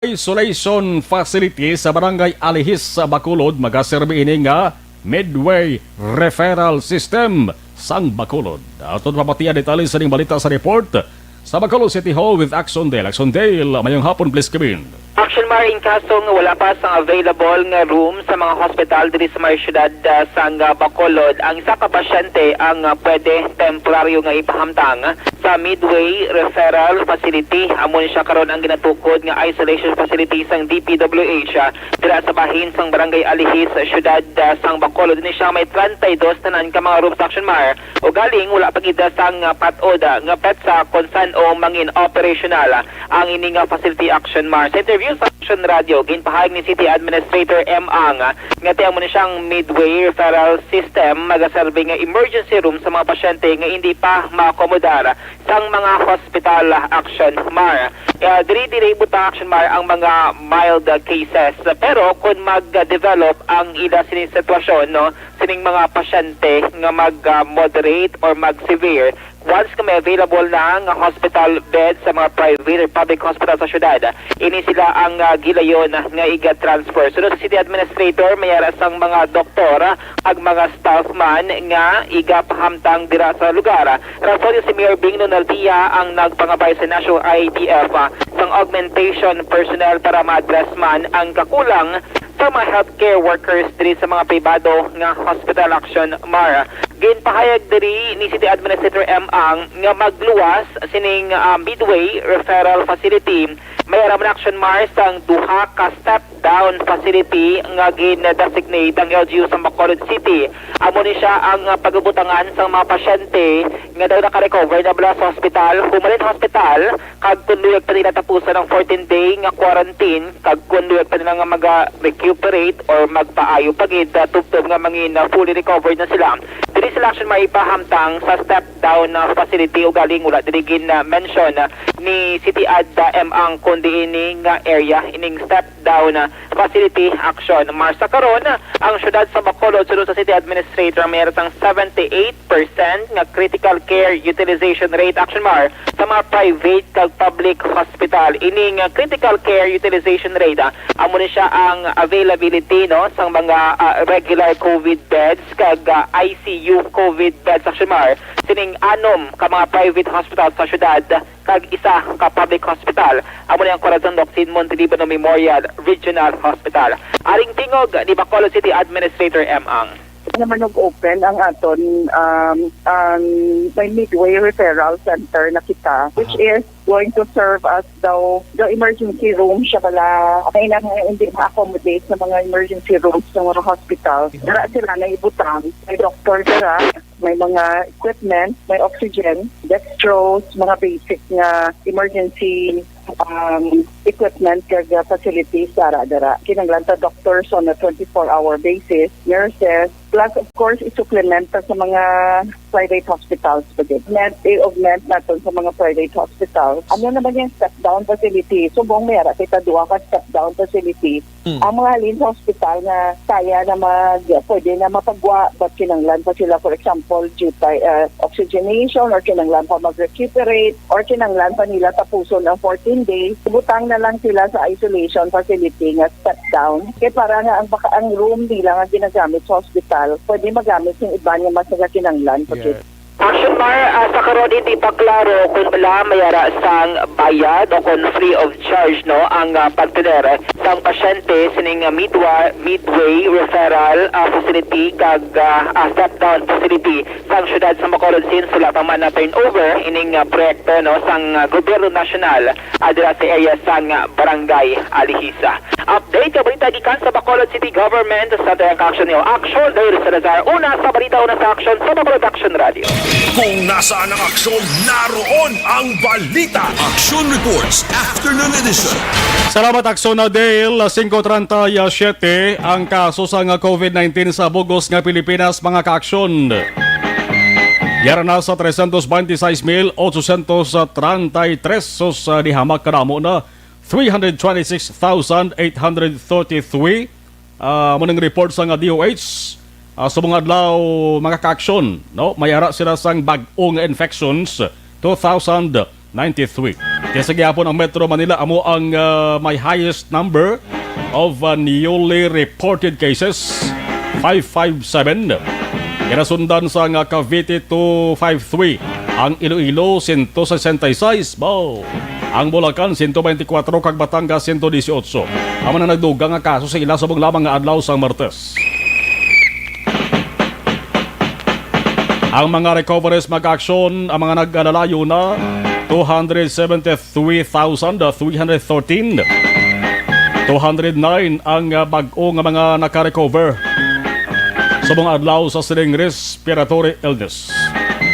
Isolation facility sa Barangay Alihis sa Bacolod, magaserbi ini nga Midway Referral System sang Bacolod. Aton pamatian detalye sa ning balita sa report sa Bacolod City Hall with Axon Dale. Axon Dale, mayong hapon, please come in. Action Mar, in kaso nga wala pa sang available nga room sa mga hospital diri sa may syudad, ah, sang, ah, Bacolod, ang isa ka pasyente ang, ah, pwede temporaryo nga ipahamtang sa Midway Referral Facility. Amo ni siya karon ang ginatukod nga isolation facility sang D P W H, ah, dira sa bahin sang Barangay Alihis, siyudad, ah, sang Bacolod. Ini siya may treinta y dos tanan ka mga rooms, Action Mar. Ugaling wala pa gid sang, ah, pat-od, ah, nga petsa kon san-o mangin operational, ah, ang ini nga facility, Action Mar. Sa interview sa Action Radio, ginpahayag ni City Administrator M. Ang, ah, nga ti amo ni siyang Midway Referral System magaserbi nga emergency room sa mga pasyente nga hindi pa maakomodar sang mga hospital, Action Mar. Ah, diri, diri butang, Action Mar, ang mga mild, ah, cases. Pero kung mag-develop ang ila sining sitwasyon, no, sining mga pasyente nga mag, ah, moderate or mag-severe, once nga may available na nga hospital bed sa mga private or public hospital sa syudad, ini sila ang, ah, gilayon nga iga-transfer. Sunod sa city administrator, may ara sang mga doktor, ah, ag mga staff man nga igapahamtang dira sa lugar. Rason ni si Mayor Bing Lunaldia ang nagpangabay sa National I A T F, ah, sang augmentation personnel para ma-address man ang kakulang sa mga healthcare workers diri sa mga pribado nga hospital, Action Mar. Ginpahayag diri ni City Administrator M. Ang nga magluwas sining, ah, Midway Referral Facility, may ara man, Action Mar, sang duha ka step down facility nga gin-designate ang L G U sa Bacolod City. Amo ni siya ang, ah, pagabutangan sang mga pasyente nga daw naka-recover na bala sa hospital, humalin hospital, kag kon luyag pa nila tapusan ang fourteen-day nga quarantine, kag kon luyag pa nila nga maga-recuperate or magpaayo pa gid, ah, tubtob nga mangin, ah, fully recovered na sila, diri sila, Action Mar, ipahamtang sa step down na facility. Ugaling wala diri gin, ah, mention, ah, ni City Admin M. Ang kon diin ini nga area, ining step down, ah, facility, Action Mar. Sa karon, ah, ang siyudad sa Bacolod, suno sa City Administrator, may ara sang seventy-eight percent nga critical care utilization rate, Action Mar, sa mga private kag public hospital. Ini nga critical care utilization rate, ah, amo ni siya ang availability, no, sang mga, ah, regular COVID beds kag, ah, I C U COVID beds, Action Mar, sining anom ka mga private hospital sa syudad kag isa ka public hospital. Amo ni ang Corazon Doc Sin Montelibano Memorial Regional Hospital. Aring tingog ni Bacolod City Administrator M. Ang. Naman nag-open ang aton, um, ang may Midway Referral Center na kita, which Aha. is going to serve as the, the emergency room siya pala. May na nga hindi ma-accommodate sa mga emergency rooms sa mga hospital. Dara sila na ibutang. May doktor dira, may mga equipment, may oxygen, dextrose, mga basic nga emergency, um, equipment kag, uh, facilities dara dira. Kinahanglan ta doctors on a twenty-four hour basis, nurses, plus of course i-supplement ta sa mga private hospitals pa gid. Augment, i-augment naton sa mga private hospitals. Ano naman yung step down facility? Subong may ara kita duha ka step down facility. Mm. Ang mga halin sa hospital nga kaya na mag, pwede na mapagwa, but kinanglan pa sila, for example, due by, uh, oxygenation, or kinanglan pa mag-recuperate, or kinanglan pa nila tapuson ang fourteen days, butang na lang sila sa isolation facility nga step down. Kay para nga ang baka ang room nila nga ginagamit sa hospital, pwede magamit sa iban nga mas nagakinanglan pa. Yes. Action Mar, ah, sa karon hindi pa klaro kung bala may ara sang bayad o kung free of charge, no, ang, ah, pagtener sang pasyente sining, ah, midwa-, midway referral, ah, facility kag, ah, ah, step down facility sang siyudad sa Bacolod, since wala pa man na turnover ining, ah, proyekto, no, sang, ah, gobyerno nasyonal, ah, dira sa area sang, ah, Barangay Alihisa. Update nga balita gikan sa Bacolod City Government, sa Tayang Action Neo Action, David Salazar, una sa balita, una sa action, sa Bacolod Action Radio. Kung nasaan ang aksyon, naroon ang balita. Action Reports, Afternoon Edition. Salamat, Aksyon na Dale. Singko treinta y siete ang kaso sa nga COVID nineteen sa bugos nga Pilipinas, mga kaaksyon. Yara na sa trescientos veintiséis mil ochocientos treinta y tres. Sus, ah, di hamak kadamo na. Three hundred twenty-six thousand eight hundred thirty-three, ah, mo ning report sa nga D O H, ah, sa mga adlaw, mga kaaksyon, no? May ara sila sang bag-o nga infections, two thousand ninety-three. Kaya sa gihapon ang Metro Manila amo ang, ah, may highest number of, ah, newly reported cases, five five seven. Ginasundan sa nga Cavite, two five three. Ang Iloilo, sento sesenta y seis. Bo. Ang Bulacan, sento beintikwatro, kag Batangas, sento dieciocho. Amo na nagdugang nga kaso sa ila subong lamang nga adlaw sang Martes. Ang mga recoveries, mga kaaksyon, ang mga nag-alalayo na, two hundred seventy-three thousand three hundred thirteen. Two hundred nine ang, ah, bag-o nga mga naka-recover subong adlaw sa sining respiratory illness.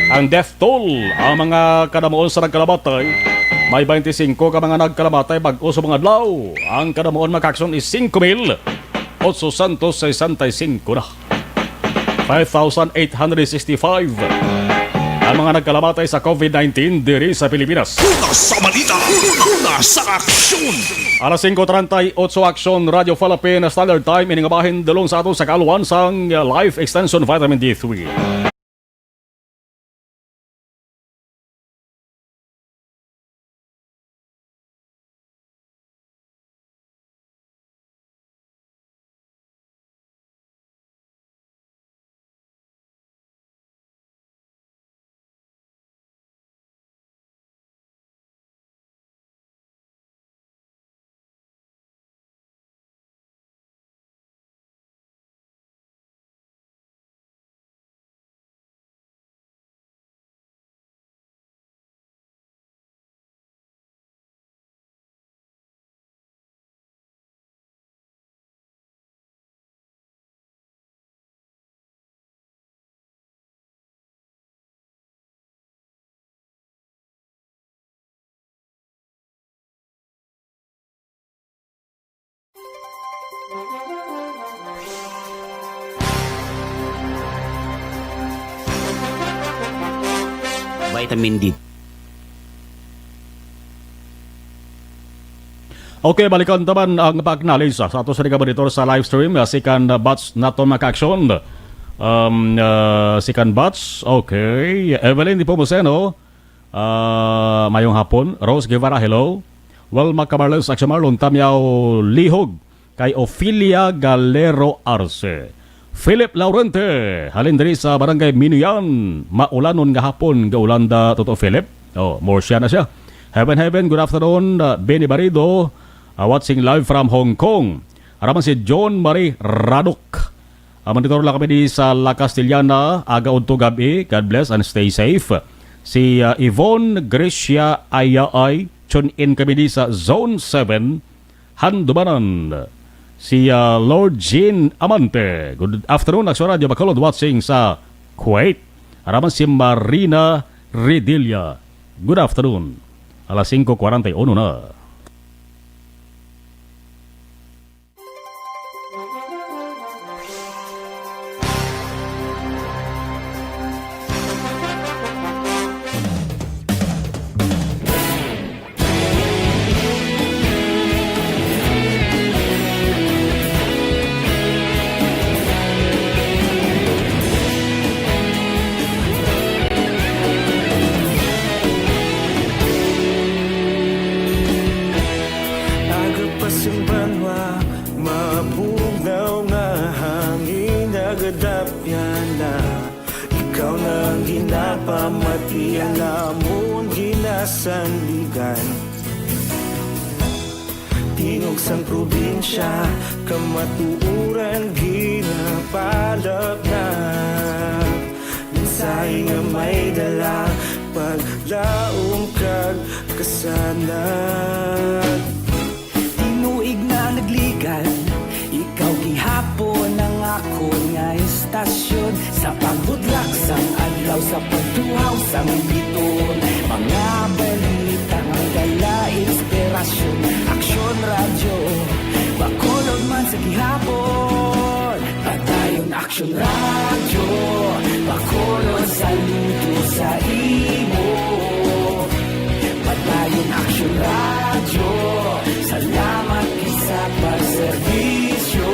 Ang death toll, ang mga kadamuon sa nagkalamatay, may twenty-five ka mga nagkalamatay bag-o subong adlaw. Ang kadamuon, mga kaaksyon, is singko mil otsosyantos sesenta y cinco na. Five thousand eight hundred sixty-five ang mga nagkalamatay sa covid nineteen diri sa Pilipinas. Una sa balita, una sa aksyon. Alas singko treinta y ocho, Aksyon Radio Philippines Standard Time, ini nga bahin dulong sa aton sa kaaluhan sang Life Extension Vitamin D three. Vitamin D. Okay, balikan ta man ang pag-analisa sa ato sa naga-monitor sa live stream, ah, second batch nato, mga kaaksyon. Um, ah, second batch, okay. Evelyn Nepomuceno, ah, mayong hapon. Rose Guevara, hello. Welma Camarles, Aksyon Marlon, Tamyaw Lihog, kay Ophelia Galero Arce. Philip Laurente, halin diri sa Barangay Minuyan, maulanon nga hapon, gaulanda, Toto Philip. Oh, Murcia na siya. Heaven, heaven, good afternoon, uh, Benny Barido, uh, watching live from Hong Kong. Ara man si John Marie Radok. Uh, monitor lang kami di sa La Castellana, aga udto gab-i. God bless and stay safe. Si, uh, Yvonne Gracia Ayaay, tune in kami di sa Zone seven, Handumanan. Si, ah, Lord Jean Amante. Good afternoon, Aksyon Radio Bacolod, watching sa Kuwait. Ara man si Marina Redilla. Good afternoon. Alas singko kwarenta y uno na. Aga pa sing banwa, mabugnaw nga hangin nagadapyan na. Ikaw na ang ginapamati, ang amon ginasandigan. Tingog sang probinsya, kamatuoran ginapalapnap. Mensahe nga may dala, paglaom kag kasanag. Tinuig na nagligad, ikaw gihapon ang akon nga istasyon. Sa pagbudlak sang adlaw, sa pagtuhaw sang biton, mga balita nga dala inspirasyon. Aksyon Radyo Bacolod man sa gihapon. Padayon Aksyon Radyo Bacolod, saludo sa imo. Padayon Aksyon Radyo, salamat gid sa pagserbisyo.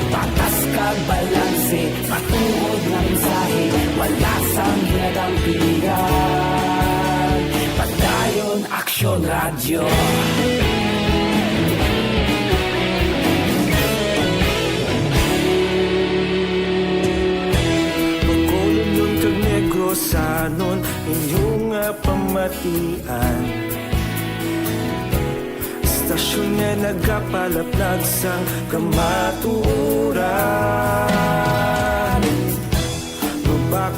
Patas kag balanse, matuod nga mensahe, wala sang ginadampingan. Padayon Aksyon Radyo. Bacolodnon kag Negrosanon, inyo nga pamatian. Istasyon nga nagapalaplag sang kamatuoran.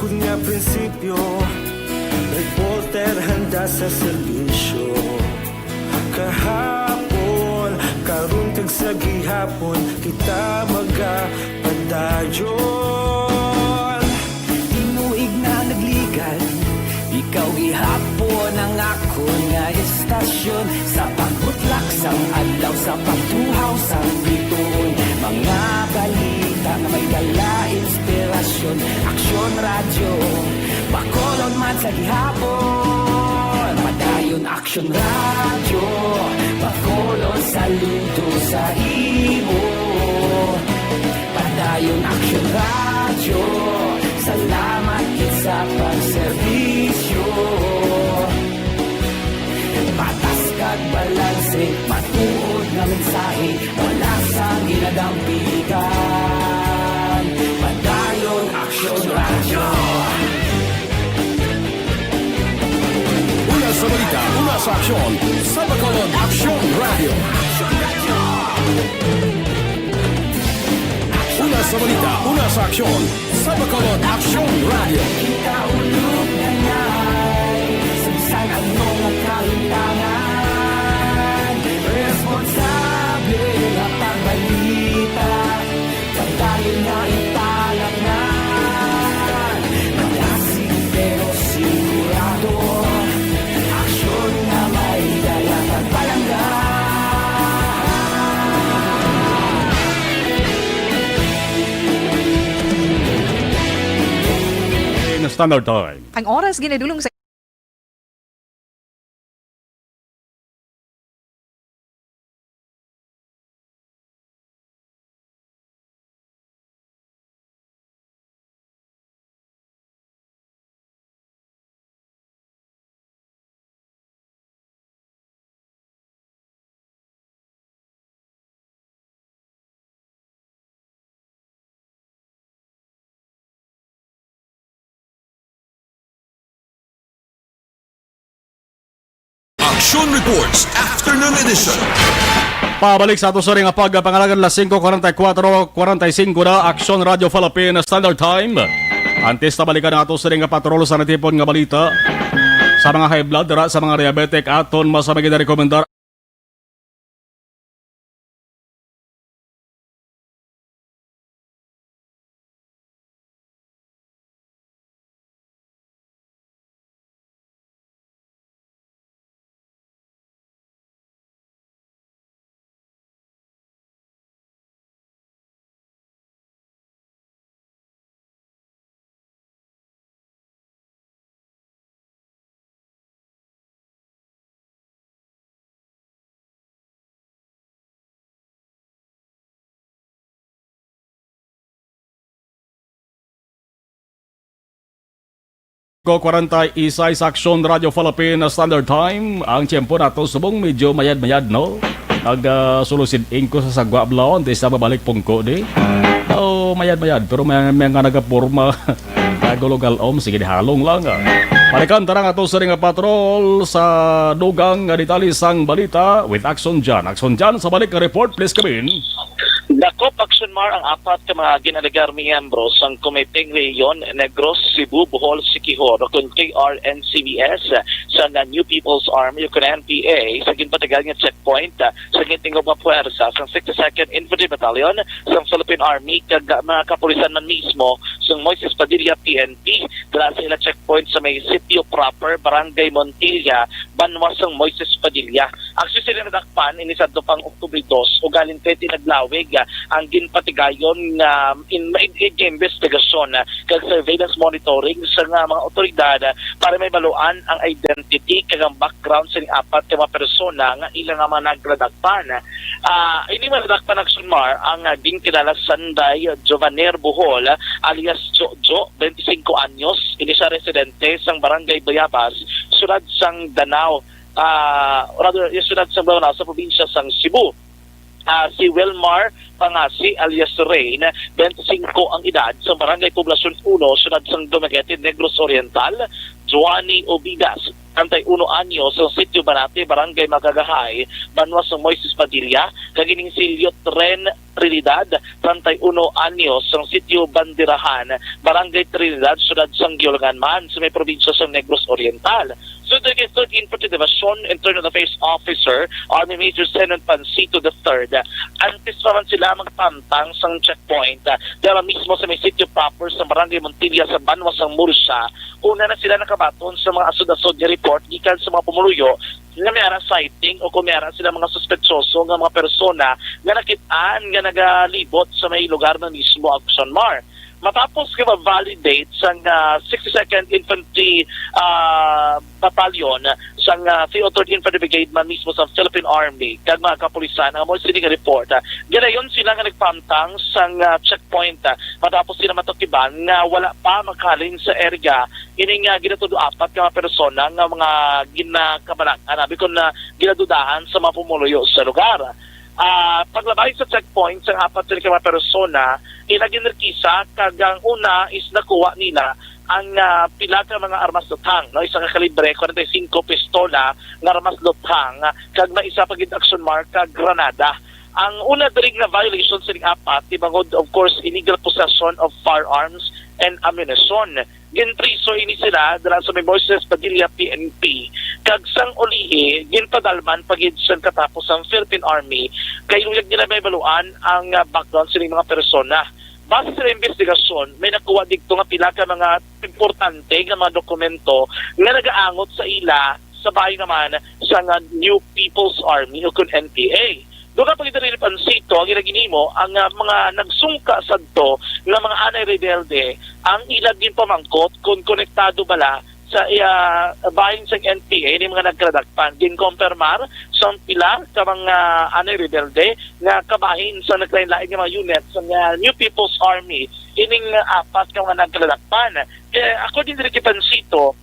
Kun nga prinsipyo, reporter handa sa serbisyo. Kahapon, karon kag sa gihapon, kita magapadayon. Tinuig na nagligad, ikaw gihapon ang akon nga istasyon. Sa pagbutlak sang adlaw, sa pagtuhaw sang bituon, mga balita nga may dala inspirasyon. Aksyon Radyo, Bacolod man sa gihapon. Padayon Aksyon Radyo, Bacolod saludo sa imo. Padayon Aksyon Radyo, salamat gid sa pagserbisyo. Patas kag balanse, matuod nga mensahe, wala sang ginadampigan. Padayon Aksyon Radyo. Una sa balita, una sa aksyon, sa Bacolod Aksyon Radyo. Una sa balita, una sa aksyon, sa Bacolod Aksyon Radyo. Ikaulog na ngay, sa bisan ano nga kahintangan, responsable nga pagbalita. Padayon na italangan, malasig pero sigurado. Aksyon nga may dala kag palangga. Standard Time. Ang oras ginadulong sa Action Reports Afternoon Edition. Pabalik sa ato sa ring pagpangalagad, las singko kuwarenta y kuwatro, kuwarenta y singko na, Aksyon Radyo Philippine Standard Time. Antes ta balikan ang ato sa ring patrol sa natipon nga balita, sa mga high blood, dira sa mga diabetic, aton masama gid rekomendar Ko kwarenta y seis, Aksyon Radyo Philippine Standard Time. Ang tiyempo nato subong medyo mayad-mayad, no? Nag, ah, sulusid ingko sa sagwa, blaw, antes na mabalik pungko di. Oh, mayad-mayad, pero may, may nga nagaporma. Nagulugal, om, sige, di halong lang, ah. Balikan ta na nga to sa ring patrol sa dugang nga detalye sang balita with Action Jan. Action Jan, sa balik nga report, please come in. Dakop Action Mar ang apat ka mga ginalegar miyembro sang Komiteng Rehiyon Negros, Cebu, Bohol, Siquijor, kun K R N C B S, sang New People's Army kun N P A, sa ginpatigayon nga checkpoint, ah, sa gintingog nga puwersa sang sixty-second Infantry Battalion sang Philippine Army kag mga kapulisan man mismo sang Moises Padilla P N P dala sa ila checkpoint sa may sitio proper, Barangay Montilla, banwa sang Moises Padilla. Aksyon sila nadakpan ini sadto pang Oktubre dos, ugaling twenty naglawig, ah, ang ginpatigayon nga in, in, in, investigasyon, ah, kag surveillance monitoring sa nga mga otoridad, ah, para may baluan ang identity kag ang background sa apat ka mga persona nga ila nga mga nagladakpan. Ah, ini mga nadakpan, Action Mar, ang, ah, ginkilala Sanday Jovaner Bohol, alias Jojo, twenty-cinco anyos, ini siya residente sang Barangay Bayabas, siyudad sang Danao, ah, rather, yung siyudad sang Danao sa probinsya sang Cebu. Ah, si Wilmar Pangasi alias Rain, twenty-cinco ang edad, sa Barangay Poblacion uno, siyudad sang Dumaguete, Negros Oriental, Joanny Obigas, treinta y uno anyos, sa Sitio Banate, Barangay Magagahay, banwa sa Moises Padilla, kag ining si Liotren Trinidad, treinta y uno anyos, sa Sitio Bandirahan, Barangay Trinidad, Siyudad sang Guiulangan man, sa may probinsya sa Negros Oriental. Sundon kay Third Infantry Division Internal Affairs Officer, Army Major Zenon Pancito the third, antes pa man sila magpamtang sang checkpoint, ah, dira mismo sa may sitio proper sa Barangay Montilla sa banwa sang Murcia, una na sila nakabaton sa mga asod-asod nga report gikan sa mga pumuluyo nga may ara sighting o kung may ara sila mga suspetsoso nga mga persona nga nakit-an nga nagalibot sa may lugar na mismo, Action Mar. Matapos nga ma-validate sang, ah, sixty-second Infantry, ah, Battalion sang, ah, three oh third Infantry Brigade man mismo sa Philippine Army kag mga kapulisan ang amo sini nga report, ah, ginayon sila nga nagpamtang sang, ah, checkpoint, ah, matapos sila matukiban nga wala pa makahalin sa area ining, ah, ginatudo apat ka mga persona nga mga ginakabalaan, abi kon na ginadudahan sa mga pumuluyo sa lugar. Ah, paglabay sa checkpoint sang apat sila ka mga persona, ila ginrekisa kag ang una is nakuha nila ang, ah, pila ka mga armas luthang, no? Isa ka kalibre forty-five pistola nga armas luthang, kag may isa pa gid, Action Mar, ka granada. Ang una diri nga violation sining apat, tibangod, of course, illegal possession of firearms and ammunition. Ginpriso ini sila dala sa may Moises Padilla P N P, kag sang ulihi ginpadalman pa gid sang katapos sang Philippine Army, kay luyag nila mahibaluan ang, ah, background sining mga persona. Base sa investigasyon, may nakuha didto nga pila ka mga importante nga mga dokumento nga nagaangot sa ila sa bahin naman sang, ah, New People's Army o kun N P A. Dugang pa gid ni Pancito ang ila ginhimo ang, ah, mga nagsungka sadto nga mga anay rebelde ang ila ginpamangkot kon konektado bala sa, ah, bahin sang N P A ni mga nagkaladakpan. Ginkompirmar sang pila ka mga anay rebelde nga kabahin sa naglain-lain nga mga unit sa, ah, New People's Army ining, ah, apat ka mga nagkaladakpan. Eh, according diri kay Pancito,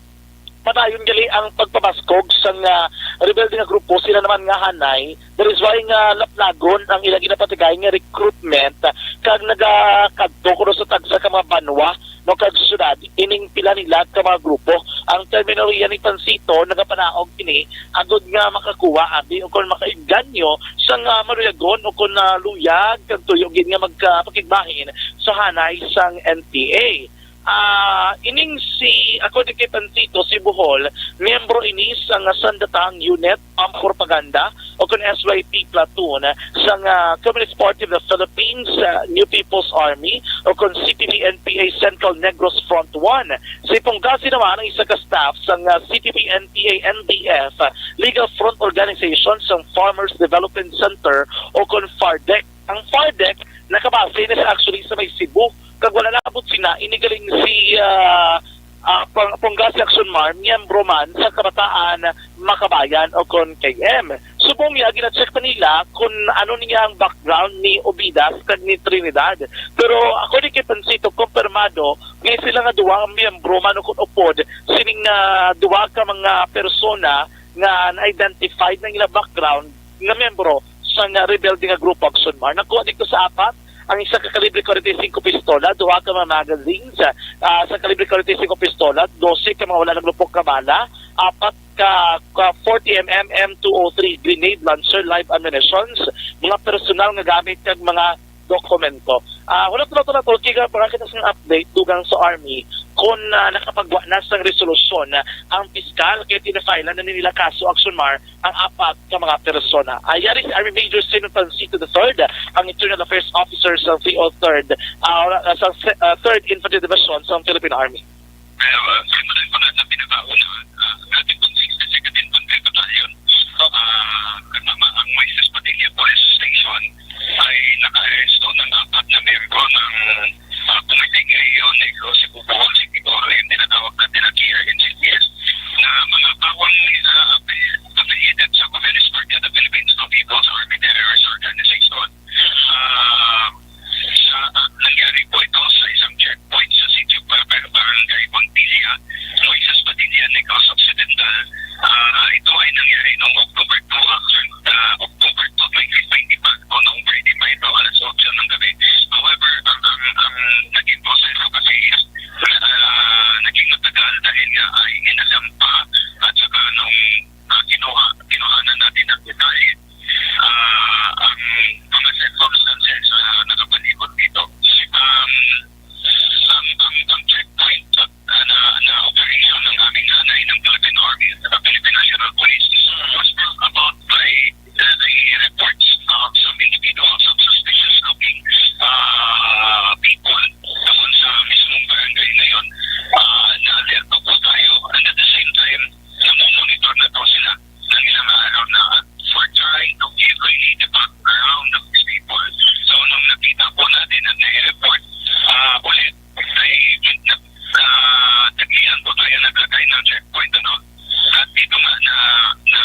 padayon gali ang pagpabaskog sang, ah, rebelde nga grupo, sila naman nga hanay. That is why nga laplagon ang ilang ginapatigay nga recruitment, ah, kag nagakadto kuno sa tagsa ka mga banwa, no, kag syudad ining pila nila ka mga grupo. Ang terminolohiya ni Pancito nagapanaog ini agod nga makakuha abi o kon makainganyo sang, ah, maluyagon o kon, ah, luyag kag tuyo gid nga magkapakigbahin sa hanay sang N P A. Ah, ining si, according kay Pancito, si Bohol, miyembro ini sang Sandatang Unit, Pamopropaganda, o kon S Y P Platoon, sang, ah, Communist Party of the Philippines, ah, New People's Army, o kon C P P N P A Central Negros Front One. Si Pongasi naman ang isa ka staff sang, ah, C P P N P A N D F, ah, Legal Front Organization sang Farmers Development Center, o kon FARDEC. Ang FARDEC nakabase na siya actually sa may Cebu, kag wala labot sina ini galing si, ah, ah, Pang-, Pongasi Action Mar, miyembro man sa Kabataan Makabayan o kon K M. Subong niya, gina-check pa nila kung ano niya ang background ni Obidas kag ni Trinidad. Pero according kay Pancito, kumpirmado nga sila nga duwa ang miyembro man o kon upod sining, ah, duwa ka mga persona nga na-identified na ila background nga miyembro sa nga rebelde nga grupo, Action Mar. Nakuha dito sa apat ang isa ka kalibre forty-five pistola, duha ka mga magazines, ah, sa kalibre forty-five pistola, dose ka mga wala naglupok ka bala, apat ka, ka forty M M M two oh three grenade launcher, live ammunitions, mga personal nga gamit kag mga dokumento. Ah, wala, wala, wala, wala, kaya para kita sa update dugang sa Army kung, ah, nakapagwa na sang resolusyon, ah, ang piskal, kaya tinafile na nila kaso, Action Mar, ang apat ka mga persona. Ah, yari si Army Major Simon Pancito the third, ang Internal Affairs Officer sa three oh third, ah, sa, ah, third Infantry Division sa Philippine Army. Pero, ah, siyempre, kung nasa pinakauna, ah, grabe pong sixty-second Infantry Battalion, ah, kasama ang Moises Padilla Police Station, ay naka-aresto ng apat na miyembro ng, ah, Comite Ngayon Negros Cebu Bohol City Bohol, yung tinatawag na Dinakira N C P S, na mga bawang, ah, affiliated sa Communist Party of the Philippines o People's Army Terrorist Organization. Ah, sa, ah, nangyari po ito sa isang checkpoint sa Sitio Barber, Barangay Montilla, Moises Padilla, Negros Occidental. Ah, ito ay nangyari noong October two, actually, ah, October two, twenty twenty-five, o noong Friday pa ito, alas otso ng gabi. However, ang, ang, ang naging proseso kasi is, ah, naging matagal dahil nga ay inalampa at saka Kinuha-, kinuhanan natin ng detalye, ah, ang mga circumstances na nakapalibot dito. Um, ang, ang, ang checkpoint, ah, na, na operation ng aming hanay ng Philippine Army at saka Philippine National Police was brought about by the, the reports of some individuals of suspicious looking, ah, people doon sa mismong barangay na yun. Ah, na-alerto po tayo, and at the same time, namomonitor na to sila ng ilang araw na for trying to give really the background of these people. So, nung nakita po natin at nai-report, ah, ulit, ay, ah, tagihan po tayo naglagay ng checkpoint, ano? At dito nga na, na,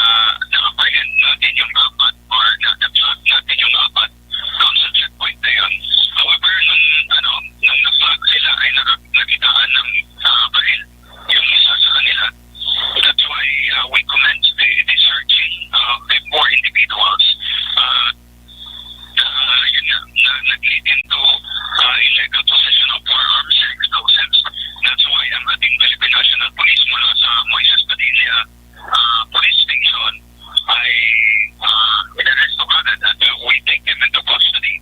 na-apprehend natin yung apat or na, na-flag natin yung apat doon sa checkpoint na yun. However, nung, ano, nung na-flag sila, ay naka-, nakitaan ng, ah, baril yung isa sa kanila. That's why, uh, we commenced the, the searching of the four individuals, uh, uh, yun nga, na nag-lead into, uh, illegal possession of firearms and explosives. That's why ang ating Philippine National Police mula sa Moises Padilla, uh, Police Station ay, uh, inaresto kagad at, uh, we take them into custody,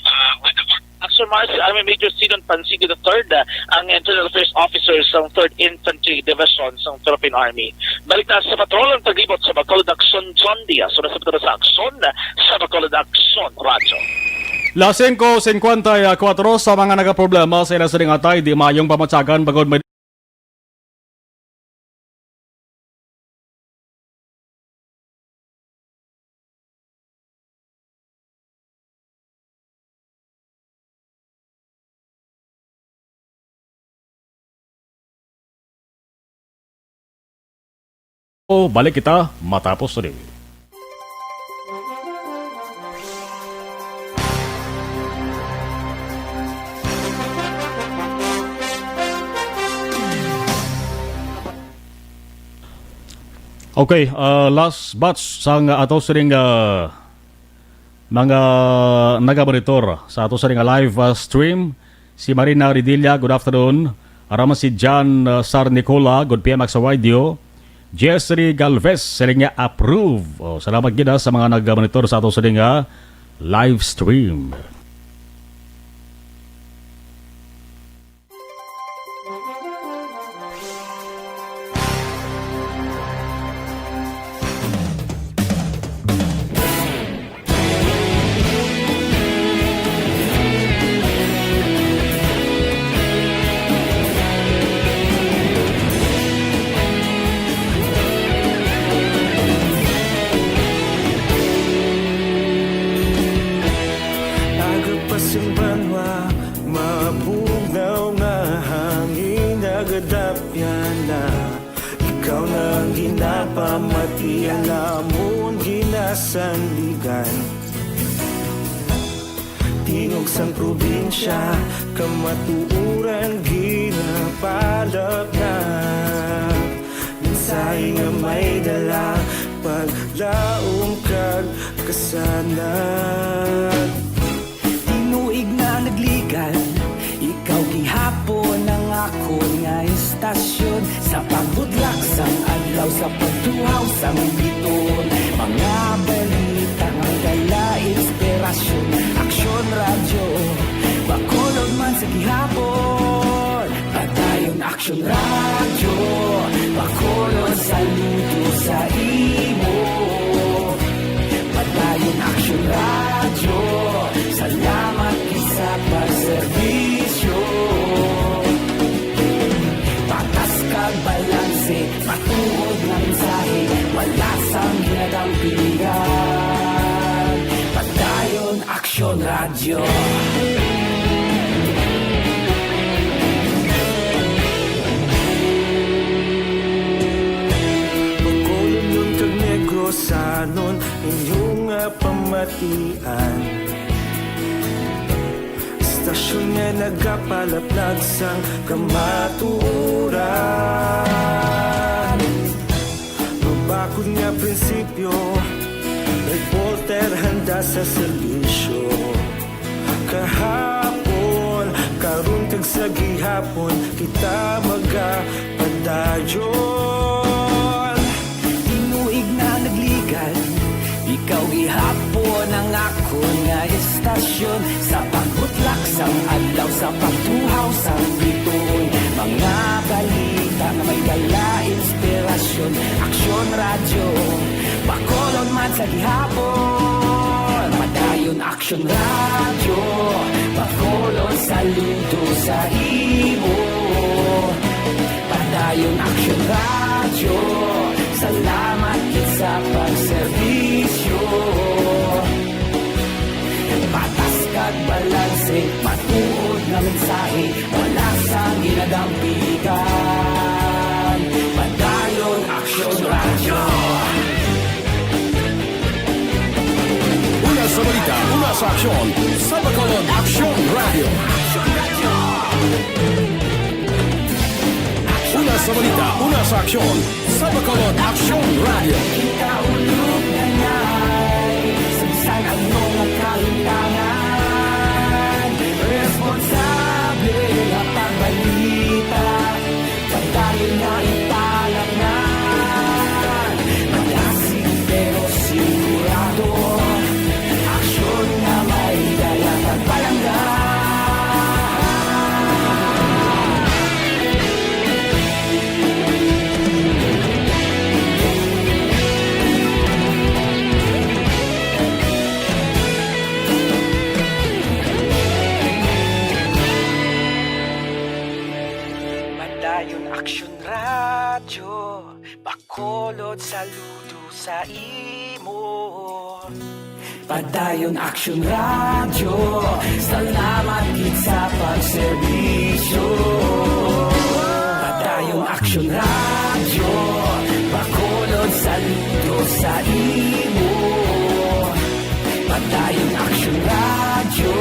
uh, with the Action Marshal Army Major Sidon Pansigo the third, ah, ang Internal Affairs Officer sang Third Infantry Division sang Philippine Army. Balik ta sa patrol ang paglibot sa Bacolod Aksyon, John Diaz. Una sa patrol sa Aksyon, sa Bacolod Aksyon Radyo. Las singko singkwenta y kuwatro, sa mga nagaproblema sa ila sining atay, di mayong pamatyagan, bangod may O, balik kita matapos ini. Okay, ah, last batch sang ato sining, ah, mga nagamonitor sa ato sining live, ah, stream. Si Marina Ridilla, good afternoon. Ara man si John, ah, Sarnicola, good P M X Y D O. Jessry Galvez, siling niya approve. Oh, salamat gid, ah, sa mga nagamonitor sa ato sining, ah, live stream. Aga pa sing banwa, mabugnaw nga hangin nagadapyan na. Ikaw na ang ginapamatian namon ginasandigan. Tingog sang probinsya, kamatuoran ginapalapnap. Mensahe nga may dala, paglaom kag kasanag. Tinuig na nagligan, ikaw gihapon ang akon nga istasyon. Sa pagbudlak sang adlaw, sa pagtuhaw sang biton, mga balita nga dala inspirasyon. Aksyon Radyo, Bacolod man sa gihapon. Padayon Aksyon Radyo, Bacolod, saludo sa imo. Padayon Aksyon Radyo, salamat gid sa pagserbisyo. Patas kag balanse, matuod nga mensahe, wala sang ginadampingan. Padayon Aksyon Radyo. Bacolodnon kag Negrosanon, inyo nga pamatian. Istasyon nga nagapalaplag sang kamatuoran. Mabakod nga prinsipyo, reporter handa sa serbisyo. Kahapon, karon kag sa gihapon, kita magapadayon. Tinuig na Aksyon sa pagbutlak sang adlaw, sa pagtuhaw sang bituon, mga balita nga may dala inspirasyon. Aksyon Radyo, Bacolod man sa gihapon. Padayon Aksyon Radyo, Bacolod, saludo sa imo. Padayon Aksyon Radyo, salamat gid sa pagserbisyo. Patas kag balanse, matuod nga mensahe, wala sang ginadampigan. Padayon Aksyon Radyo. Una sa balita, una sa aksyon, sa Bacolod Aksyon Radyo. Una sa balita, una sa aksyon, sa Bacolod Aksyon Radyo. Ikaulog na ngay, sa bisan ano nga kahintangan, responsable nga pagbalita, padayon nga ipalaknan. Madasig pero sigurado, aksyon nga may dala kag palangga. Padayon Aksyon Radyo, Bacolod, saludo sa imo. Padayon Aksyon Radyo, salamat gid sa pagserbisyo. Padayon Aksyon Radyo, Bacolod, saludo sa imo. Padayon Aksyon Radyo,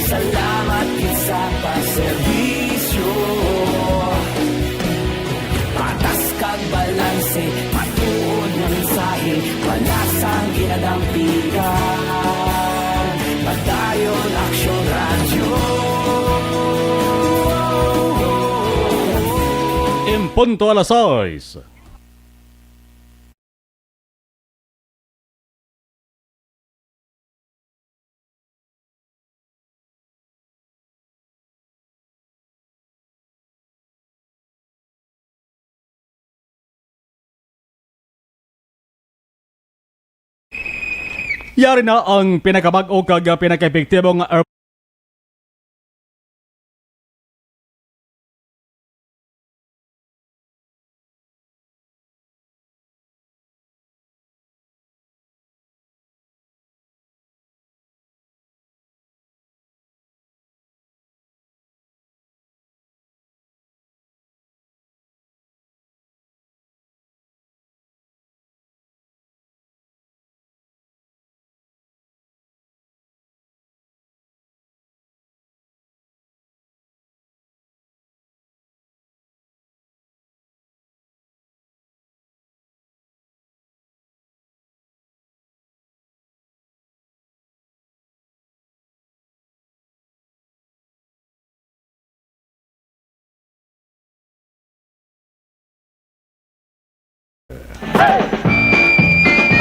salamat gid sa pagserbisyo. Patas kag balanse, matuod nga mensahe, wala sang ginadampigan. Padayon Aksyon Radyo. En punto alas sais. Yari na ang pinakabag-o kag pinakaepektibo nga air-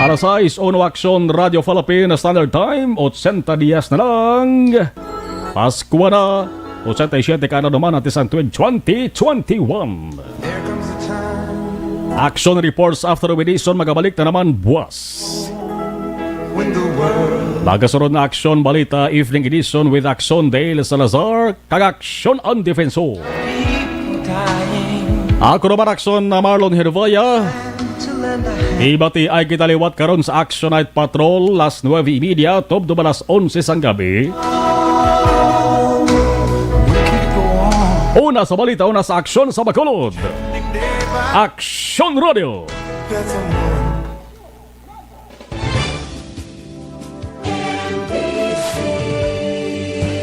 Alas sais, uno Aksyon Radyo Philippine Standard Time, ochenta dias na lang. Paskwa na, ochenta y siete ka na naman natin sa tuig twenty twenty-one. Action reports after the edition, magabalik na naman buwas. Magasunod na Aksyon Balita Evening Edition with Aksyon Dale Salazar kag Aksyon ang Defensor. Ako naman, Aksyon na Marlon Hervaya. Ibati ay kita liwat karon sa Action Night Patrol, las nuebe y media tubtob alas onse sang gabi. Una sa balita, una sa aksyon sa Bacolod. Aksyon Radio.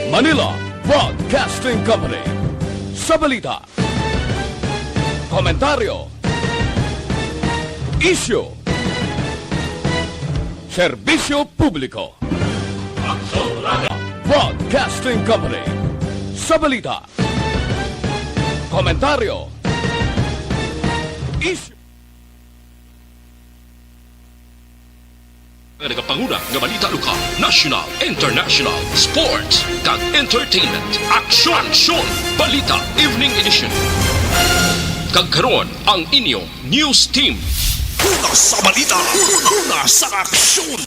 Manila Broadcasting Company. Sa balita, komentaryo, isyu, serbisyo publiko. Broadcasting Company. Sa balita, komentaryo, isyu. Nga nagapanguna nga balita lokal, national, international, sports, kag entertainment. Aksyon! Aksyon! Balita Evening Edition. Kag karon, ang inyo news team. Una sa balita, una sa aksyon.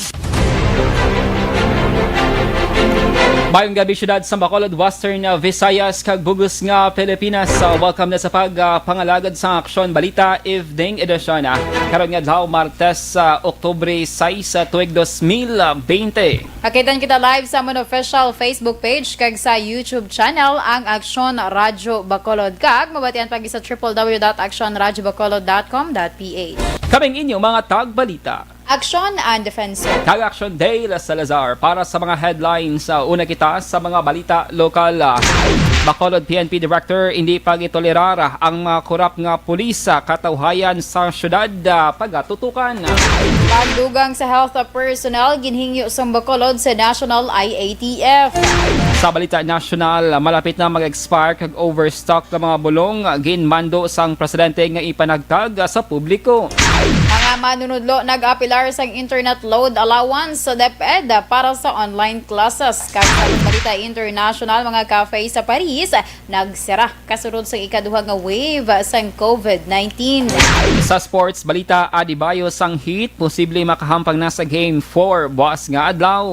Mayong gabi, siyudad sa Bacolod, Western, uh, Visayas, kag bug-os nga Pilipinas. Uh, welcome na sa pag, uh, pangalagad sa Aksyon Balita Evening Edition, uh, karon nga adlaw, Martes, uh, Oktubre sais, uh, tuig dos mil bente. Kakitan kita live sa amon official Facebook page kag sa YouTube channel, ang Aksyon Radyo Bacolod, kag mabatian pa gid sa triple W dot aksyon radyo bacolod dot com dot P H. Kaming inyo mga tagbalita. Aksyon and Defensor. Kag Aksyon Dale Salazar para sa mga headlines. Sa una kita sa mga balita lokal. Bacolod P N P Director, hindi pagitolerar ang mga korap nga pulis sa katawhayan sa siyudad, ah, pagatutukan. Pagdugang sa health personnel, ginhingyo sang Bacolod sa National I A T F. Sa balita nasyonal, malapit na mag-expire kag overstock nga mga bulong, ginmando sang presidente nga ipanagtag sa publiko. Mga manunudlo nag-apilar sang internet load allowance sa DepEd para sa online classes. Kag sa balita international, mga cafe sa Paris nagsira kasunod sa ikaduha nga wave sang COVID nineteen. Sa sports balita, Adebayo sang Heat posible makahampang na sa Game four buas nga adlaw.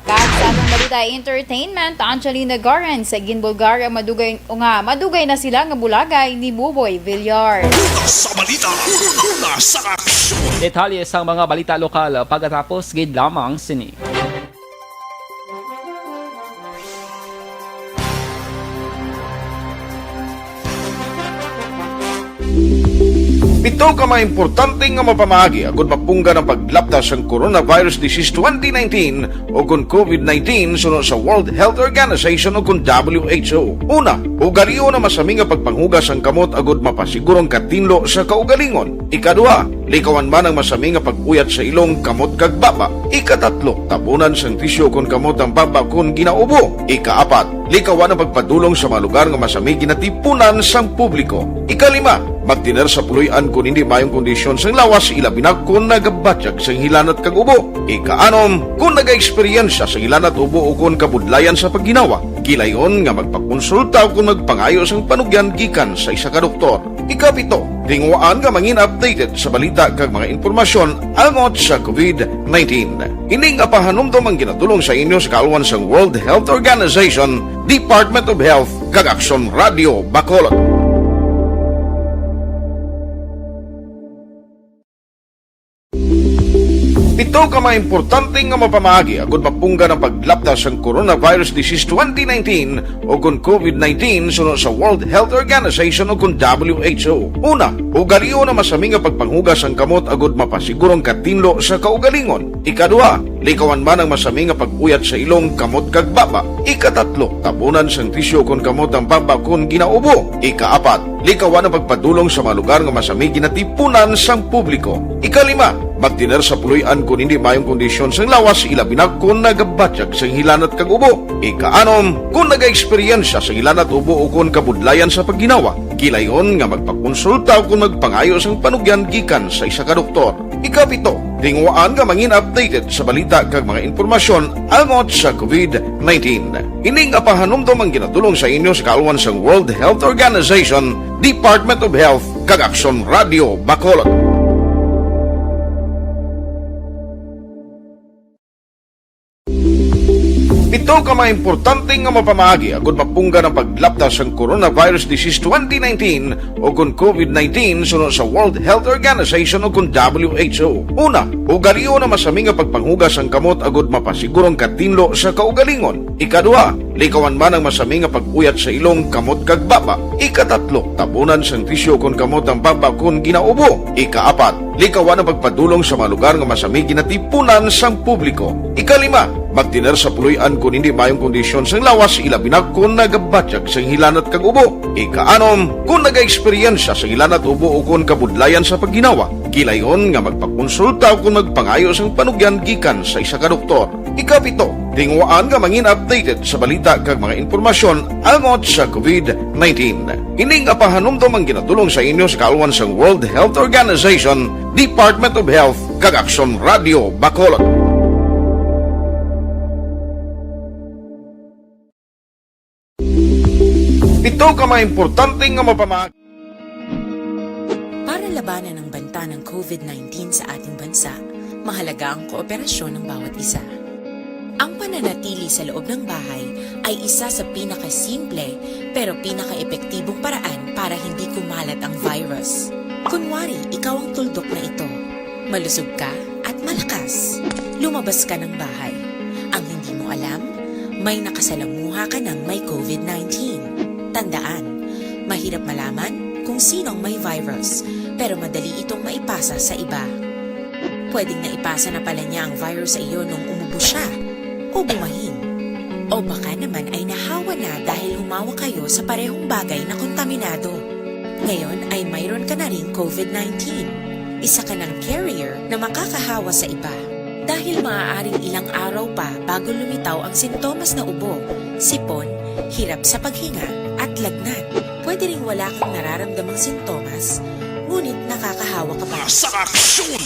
Kag sa atong balita entertainment, Angelina Garance ginbulgar ang madugay, o nga, madugay na sila nga bulagay ni Buboy Villar. Una sa balita, una sa aksyon. Detalye sang mga balita lokal pagkatapos gid lamang sini. Pito ka mga importante nga mga pamaagi agud mapunggan ang paglapda sang coronavirus disease twenty nineteen o kon COVID nineteen suno sa World Health Organization o kon W H O. Una, ugalion ang masami nga pagpanghugas sang kamot agud mapasiguro ang katinlo sa kaugalingon. Ikaduha, likawan man ang masami nga pag-uyat sa ilong, kamot kag baba. Ikatatlo, tabunan sang tisyu kon kamot ang baba kon ginaubo. Ikaapat, likawan ang pagpadulong sa mga lugar nga masami ginatipunan sang publiko. Ikalima, magtener sa puloy-an kon hindi maayong kondisyon sang lawas, ilabi na kon nagabatyag sang hilanat kag ubo. Ikaanom, kon nagaeksperyensya sang hilanat, ubo, o kon kabudlayan sa pagginawa, gilayon nga magpakonsulta o kon magpangayo sang panugyan gikan sa isa ka doktor. Ikapito, tinguhaan nga mangin updated sa balita kag mga impormasyon angot sa COVID nineteen. Ini nga pahanumdom ang ginadulong sa inyo sa kaalwan sang World Health Organization, Department of Health, kag Aksyon Radio Bacolod. Pito ka mga importante nga mapamaagi agud mapunggan ang paglapda sang coronavirus disease twenty nineteen o kon COVID nineteen suno sa World Health Organization o kon W H O. Una, ugalion ang masami nga pagpanghugas sang kamot agud mapasiguro ang katinlo sa kaugalingon. Ikaduha, likawan man ang masami nga pag-uyat sa ilong, kamot kag baba. Ikatatlo, tabunan sang tisyu kon kamot ang baba kon ginaubo. Ikaapat, likawan ang pagpadulong sa mga lugar nga masami ginatipunan sang publiko. Ikalima, magtener sa puloy-an kon hindi maayong kondisyon sang lawas, ilabi na kon nagabatyag sang hilanat kag ubo. Ikaanom, kon nagaeksperyensya sang hilanat, ubo, o kon kabudlayan sa pagginawa, gilayon nga magpakonsulta o kon magpangayo sang panugyan gikan sa isa ka doktor. Ikapito, tinguhaan nga mangin updated sa balita kag mga impormasyon angot sa COVID nineteen. Ini nga pahanumdom ang ginadulong sa inyo sa kaalwan sang World Health Organization, Department of Health, kag Aksyon Radio Bacolod. Pito ka mga importante nga mapamaagi agud mapunggan ang paglapda sang coronavirus disease twenty nineteen o kon COVID nineteen suno sa World Health Organization o kon W H O. Una, ugalion ang masami nga pagpanghugas sang kamot agud mapasiguro ang katinlo sa kaugalingon. Ikaduha, likawan man ang masami nga pag-uyat sa ilong, kamot kag baba. Ikatatlo, tabunan sang tisyu kon kamot ang baba kon ginaubo. Ikaapat, likawan ang pagpadulong sa mga lugar nga masami ginatipunan sang publiko. Ikalima, magtener sa puloy-an kon hindi maayong kondisyon sang lawas, ilabi na kon nagabatyag sang hilanat kag ubo. Ikaanom, kon nagaeksperyensya sang hilanat, ubo, o kon kabudlayan sa pagginawa, gilayon nga magpakonsulta o kon magpangayo sang panugyan gikan sa isa ka doktor. Ikapito, tinguhaan nga mangin updated sa balita kag mga impormasyon angot sa COVID nineteen. Ini nga pahanumdom ang ginadulong sa inyo sa kaalwan sang World Health Organization, Department of Health, kag Aksyon Radio Bacolod. Mga importante nga mapamahagi. Para labanan ang banta ng COVID nineteen sa ating bansa, mahalaga ang kooperasyon ng bawat isa. Ang pananatili sa loob ng bahay ay isa sa pinakasimple pero pinakaepektibong paraan para hindi kumalat ang virus. Kunwari, ikaw ang tuldok na ito. Malusog ka at malakas. Lumabas ka ng bahay. Ang hindi mo alam, may nakasalamuha ka ng may COVID nineteen. Tandaan, mahirap malaman kung sino ang may virus, pero madali itong maipasa sa iba. Pwedeng naipasa na pala niya ang virus sa iyo nung umubo siya o bumahin. O baka naman ay nahawa na dahil humawak kayo sa parehong bagay na kontaminado. Ngayon ay mayroon ka na ring COVID nineteen. Isa ka ng carrier na makakahawa sa iba. Dahil maaaring ilang araw pa bago lumitaw ang sintomas na ubo, sipon, hirap sa paghinga, at lagnat. Pwede ring wala kang nararamdamang sintomas, ngunit nakakahawa ka pa. Sa aksyon!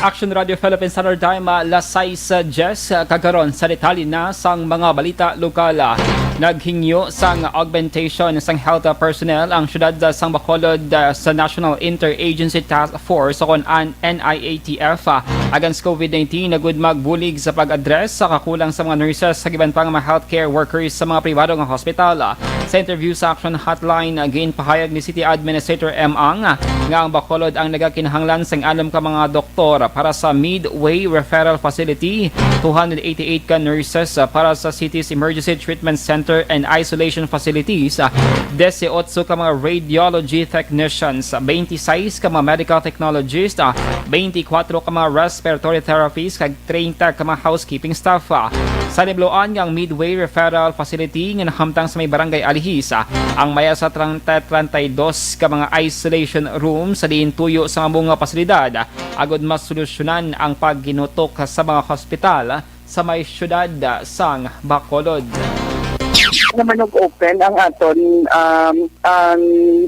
Action Radio Philippines Standard Time, ah, las sais, ah, diyes, ah, kagaron sa detalye na sang mga balita lokal. Ah, naghingyo sang augmentation sang health, ah, personnel ang siyudad, ah, sang Bacolod, ah, sa National Interagency Task Force o kon an N I A T F, ah, against COVID nineteen, agud magbulig sa pag-address sa kakulang sa mga nurses sa iban pa nga mga healthcare workers sa mga pribado nga hospital. Sa interview sa Action Hotline, ah, ginpahayag ni City Administrator M. Ang, ah, nga ang Bacolod ang nagakinahanglan sang anom ka mga doktor para sa Midway Referral Facility, two hundred eighty-eight ka nurses, ah, para sa city's Emergency Treatment Center and Isolation Facilities, ah, disiotso ka mga radiology technicians, ah, twenty-six ka mga medical technologists, ah, twenty-four ka mga respiratory therapists, kag treinta ka mga housekeeping staff. Ah, sa nibloan nga ang Midway Referral Facility nga nahamtang sa may Barangay Alihis, ah, ang maya sa treinta, treinta y dos ka mga isolation room sa diin tuyo sa amo nga pasilidad, ah, agud masolusyonan ang pagginutok sa mga hospital sa may siyudad, ah, sang Bacolod. Naman og open ang aton, um, ang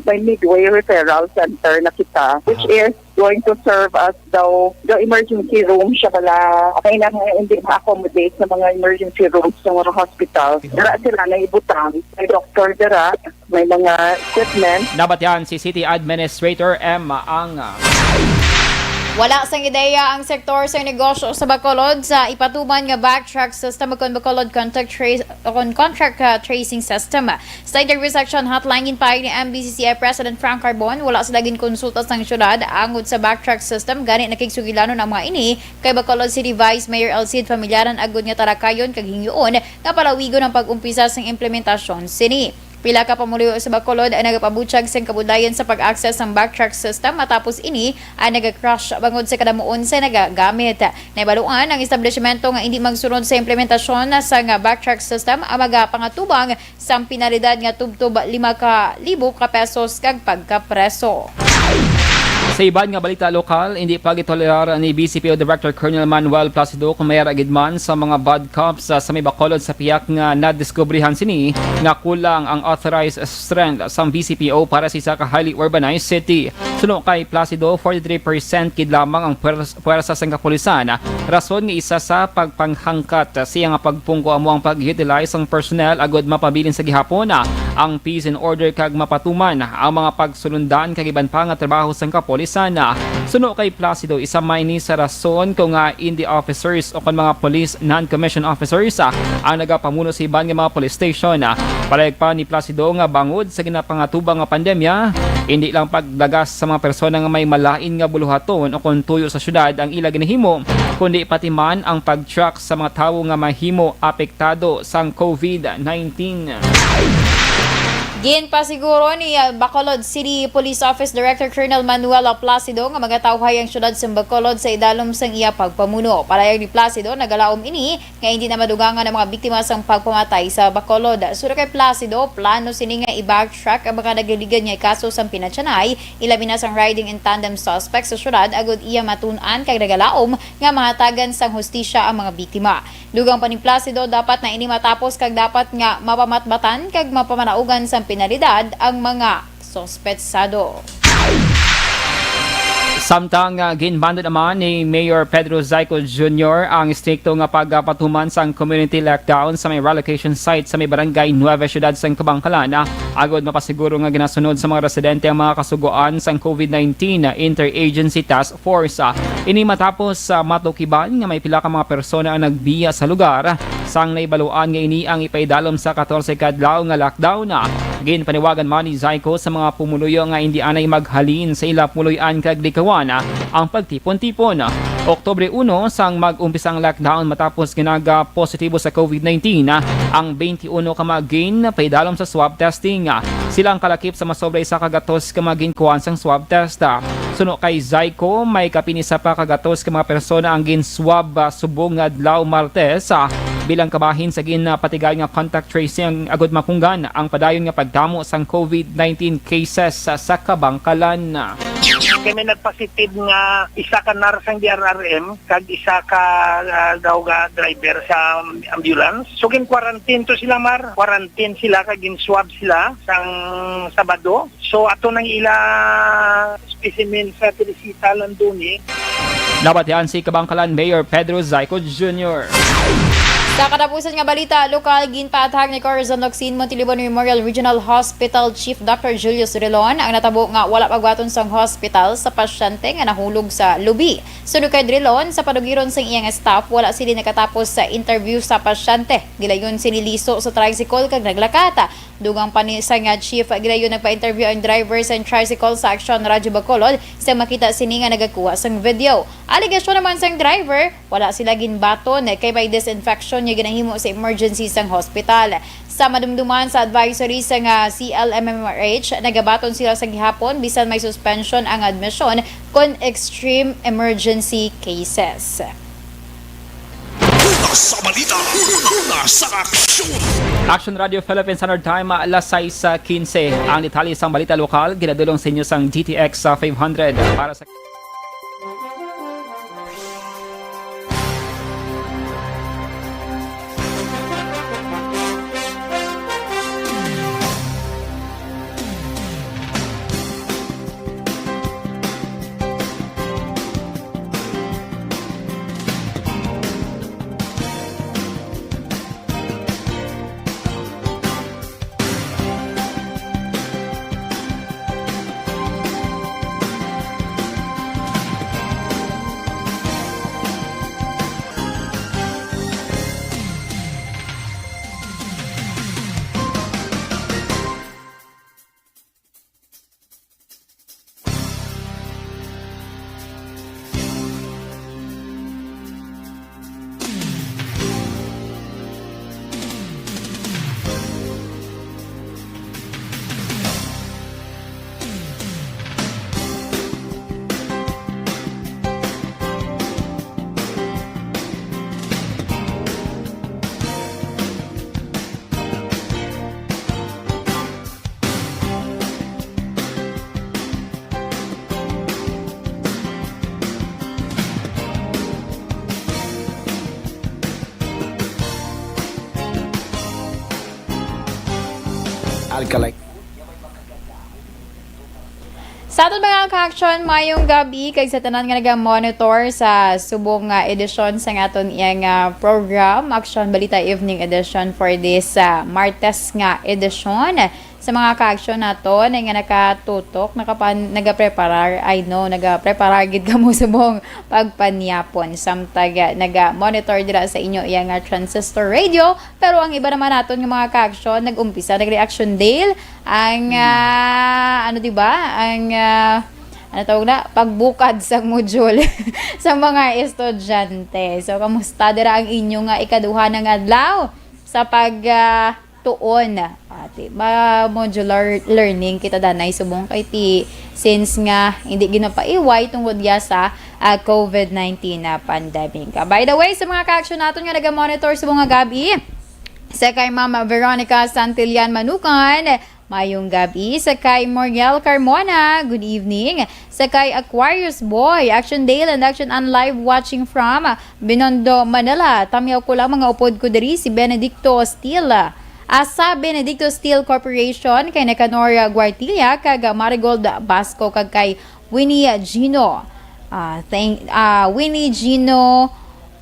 may Midway Referral Center na kita, which is going to serve as daw the emergency room siya pala. Kailangan hindi ma-accommodate sa mga emergency rooms sa mga hospital. Dira sila na ibutang. May doctor dira, may mga equipment. Nabatian si City Administrator M. Ang. Wala sang ideya ang sektor sa negosyo sa Bacolod sa ipatuman nga backtrack system ukon Bacolod contact trace ukon contract, uh, tracing system. Sa interview section hotline, ginpahayag ni M B C C I President Frank Carbon, wala sila ginkonsulta sang syudad angod sa backtrack system, gani nakigsugilanon ang mga ini kay Bacolod City Vice Mayor El Cid Familiaran agud nga talakayon kag hingyoon nga palawigon ang pag-umpisa sang implementasyon sini. Pila ka pumuluyo sa Bacolod ang nagapabutyag sang kabudlayan sa pag-access sang backtrack system, matapos ini ang naga-crash bangod sa kadamuon sa nagagamit. Nahibaluan ang establishmento nga indi magsunod sa implementasyon sang backtrack system ang magapangatubang sang penalidad nga tubtob lima ka libo ka pesos kag pagkapreso. Sa iban nga balita lokal, hindi pa gitolerar ni B C P O Director Colonel Manuel Placido kung may ara gid man sa mga bad cops sa, sa may Bacolod sa pihak nga nadiskubrihan sini nga kulang ang authorized strength sang B C P O para sa isa ka highly urbanized city. Suno kay Placido, forty-three percent gid lamang ang pwers-, pwersa sang kapulisan, rason nga isa sa pagpanghangkat sa iya nga pagpungko amo ang pag-utilize sang personnel agud mapabilin sa gihapon ang peace and order kag mapatuman ang mga pag sulundan kag iban pa nga trabaho sang kapulisan. Suno kay Placido, isa man ini sa rason kung nga indi officers o kon mga police non-commissioned officers, ah, ang nagapamuno sa iban nga mga police station. Ah, palayag pa ni Placido nga bangod sa ginapangatubang nga pandemya, indi lang paglagas sa mga persona nga may malain nga buluhaton o kon tuyo sa syudad ang ila ginahimo, kundi pati man ang pag-track sa mga tawo nga mahimo apektado sang COVID nineteen. Ginpasiguro ni, uh, Bacolod City Police Office Director Colonel Manuel Placido nga magatawhay ang syudad sa Bacolod sa idalom sang iya pagpamuno. Palayag ni Placido, nagalaom ini nga hindi na madugangan ang mga biktima sang pagpamatay sa Bacolod. Suno kay Placido, plano sini nga i-backtrack ang mga nagligad nga kaso sang pinatyanay, ilabi na sang riding in tandem suspect sa syudad, agud iya matun-an kag nagalaom nga mahatagan sang hustisya ang mga biktima. Dugang pa ni Placido, dapat na ini matapos kag dapat nga mapamatbatan kag mapamanaugan sang penalidad ang mga suspetsado. Samtang, ah, ginbando naman ni Mayor Pedro Zayco Junior ang estrikto nga pagpatuman sang community lockdown sa may relocation site sa may barangay Nueva Ciudad sang Kabankalan, ah, agod mapasiguro nga ginasunod sa mga residente ang mga kasugoan sang COVID nineteen Interagency Task Force. Ah, ini matapos sa matukiban nga may pila ka mga persona ang nagbiya sa lugar, sang naibaluan nga ini ang ipaidalom sa katorse ka adlaw nga lockdown. Ginpaniwagan man ni Zayco sa mga pumuluyo nga indi anay maghalin sa ila puloy-an kag likawan ang pagtipon-tipon. Oktubre uno sang mag-umpisa ang lockdown matapos ginaga positibo sa COVID nineteen ang twenty-one ka mga ginpaidalom sa swab testing. Sila ang kalakip sa masobra isa ka gatos ka mga ginkuhaan sang swab test. Suno kay Zayco, may kapin isa pa ka gatos ka mga persona ang gin-swab, ah, subong nga adlaw Martes, ah, bilang kabahin sa ginpatigayon nga contact tracing agud mapunggan ang padayon nga pagdamo sang COVID nineteen cases sa, sa Kabankalan. Kami nagpositive nga isa ka nurse sang D R R M kag isa ka, ah, daw nga driver sa ambulance. So, gin-quarantine to sila, Mar. Quarantine sila kag gin-swab sila sang Sabado. So, ato nang ila specimen sa Teresita, Landoni. Nabatian si Kabankalan Mayor Pedro Zayco Junior. Sa katapusan nga balita, lokal, ginpaathag ni Corazon Locsin Montelibon Memorial Regional Hospital Chief Doctor Julius Rilon ang natabo nga wala pagbaton sang hospital sa pasyente nga nahulog sa lubi. Suno kay Rilon, sa panugiron sang iyang staff, wala sila nakatapos sa interview sa pasyente. Gilayon sini liso sa tricycle kag naglakata. Dugang pa ni sang chief, gilayon nagpa-interview ang driver sang tricycle sa Aksyon Radyo Bacolod sa makita sini nga nagakuha sang video. Alegasyon naman sang driver, wala sila ginbaton kay may disinfection nga ginahimo sa emergency sang hospital. Sa madumduman sa advisory sang C L M M R H, nagabaton sila sa gihapon bisan may suspension ang admisyon kon extreme emergency cases. Una sa balita, una sa aksyon. Action Radio Philippines Standard Time, alas sais quince. Ang detalye sang balita lokal ginadulong sa inyo sang D T X sa five hundred. Para sa Alkaline. Sa aton mga ka-action, mayong gabi kag sa tanan nga naga-monitor sa subong nga edisyon sa aton iyang, ah, program, Action Balita Evening Edition for this, ah, Martes nga edisyon. Sa mga ka-action naton nga nakatutok, nakapan-, nagapreparar, I know, nagapreparar gid kamo subong pagpanyapon. Samtang, ah, naga-monitor dira sa inyo iyang, ah, transistor radio, pero ang iba naman naton nga mga ka-action, nag-umpisa nag-reaction deal. Ang, ah, ano, di ba? Ang, ah, ano tawag na? Pagbukad sa module sa mga estudyante. So, kamusta dira ang inyo nga ikaduha na nga adlaw sa pag, ah, tuon? Ati, ma-, modular learning kita danay subong kay ti, since nga hindi ginapaiway tungod ya sa, ah, COVID nineteen na pandemic. Ah, by the way, sa mga ka-action naton nga naga-monitor subong nga gabi, sa kay Ma'am Veronica Santillan Manukan, mayong gabi. Sa kay Moriel Carmona, good evening. Sa kay Aquarius Boy, Action Dale and Action and live watching from Binondo, Manila. Tamyaw ko lang mga upod ko diri si Benedicto Steel. Ah, sa Benedicto Steel Corporation, kay Nicanor Guartilla, kag Marigold Basco, kag kay Winnie Gino. Ah, thank, ah, Winnie Gino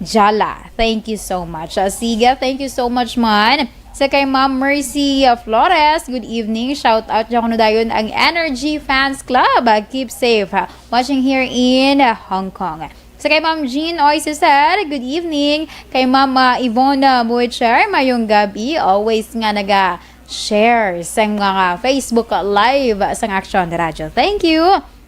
Jala. Thank you so much. Ah, Siga, thank you so much man. Sa kay Ma'am Mercy, ah, Flores, good evening. Shout out dyan kuno dayon ang Energy Fans Club. Ah, keep safe, ha. Watching here in, ah, Hong Kong. Sa kay Ma'am Jean Oy Cesar, good evening. Kay Ma'am, ah, Yvonne, ah, Butcher, mayong gabi. Always nga naga-share sa mga Facebook Live sang Action Radio. Thank you.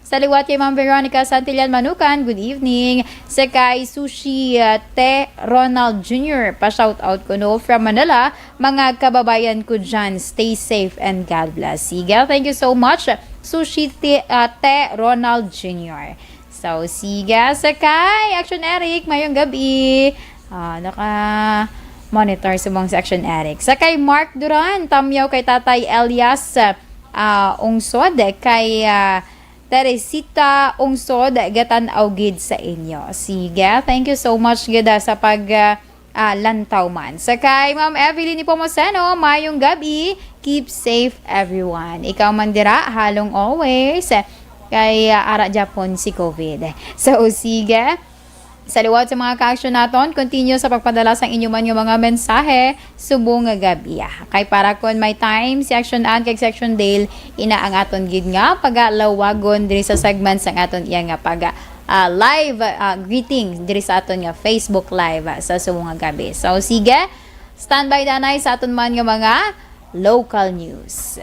Sa liwat kay Ma'am Veronica Santillan Manukan, good evening. Sa kay Sushi, ah, Te Ronald Junior, pa-shout out kuno from Manila. Mga kababayan ko dyan, stay safe and God bless. Siga, thank you so much, Sushi Te, ah, Te Ronald Junior. So, siga, sa kay Action Eric, mayong gabi. Ah, naka-monitor subong si Action Eric. Sa kay Mark Duran, tamyaw kay Tatay Elias, ah, Ungsod, kay, ah, Teresita Ungsod, gatan-aw gid sa inyo. Sige, thank you so much gid, ah, sa pag, ah, ah, lantaw man. Sa kay Ma'am Evelyn Nepomuceno, mayong gabi. Keep safe, everyone. Ikaw man dira, halong always. Kay, ah, ara gyapon si COVID. So, sige. Sa liwat sa mga ka-action naton, continue sa pagpadala sang inyo man nga mga mensahe subong nga gabi. Kay para kon may time si Action Ann kag si Action Dale, ina ang aton gid nga pagalawagon diri sa segment sang aton iya nga pag, ah, live, ah, greeting diri sa aton nga Facebook Live, ah, sa subong nga gabi. So sige, standby danay sa aton man nga mga local news.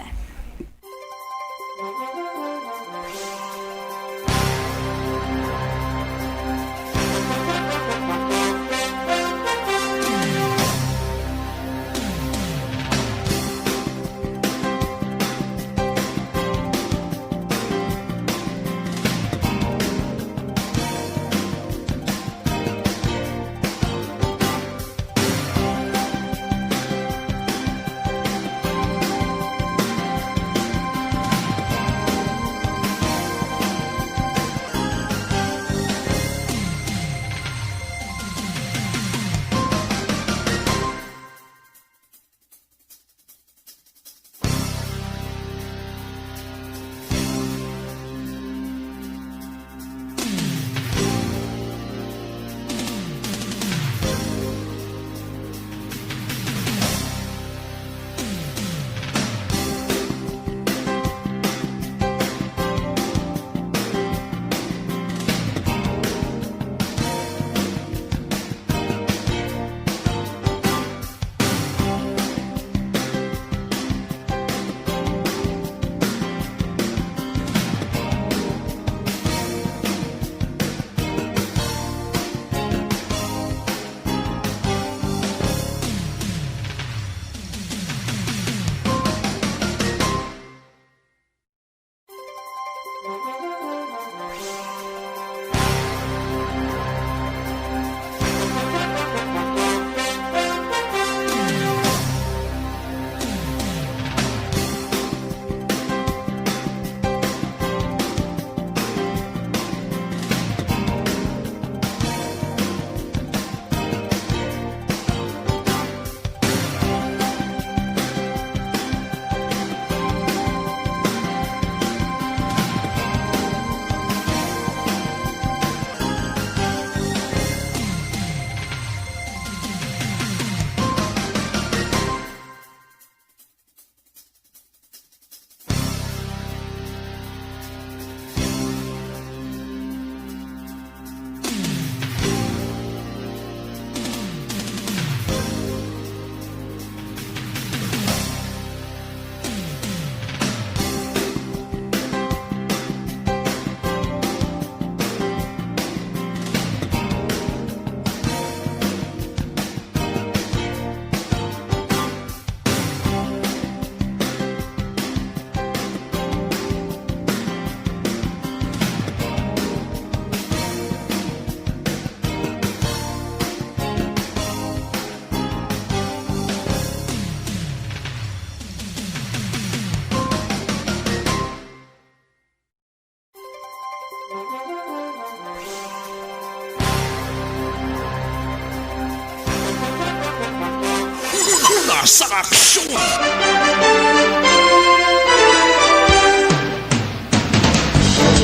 Una sa aksyon!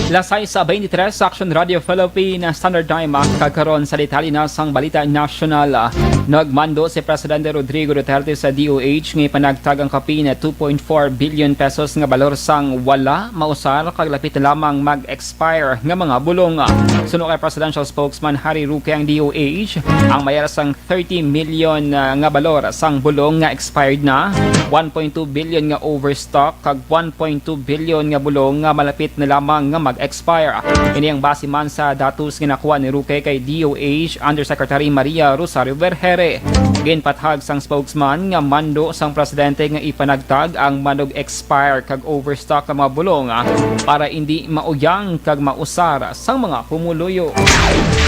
Las sais beintitres sa Action Radio Philippine Standard Time, ah, kag karon sa detalye na sang balita nasyonal, ah. Nagmando si Presidente Rodrigo Duterte sa D O H nga ipanagtag ang kapin two point four billion pesos nga balor sang wala mausar kag lapit na lamang mag-expire nga mga bulong. Suno kay Presidential Spokesman Harry Roque, ang D O H ang mayara sang thirty million, ah, nga balor sang bulong nga expired na, one point two billion nga overstock, kag one point two billion nga bulong nga malapit na lamang nga mag-expire. Ini ang base man sa datos nga nakuha ni Roque kay D O H Undersecretary Maria Rosario Vergeire. Ginpathag sang spokesman nga mando sang presidente nga ipanagtag ang manog-expire kag overstock nga mga bulong, ah, para indi mauyang kag mausar sang mga pumuluyo.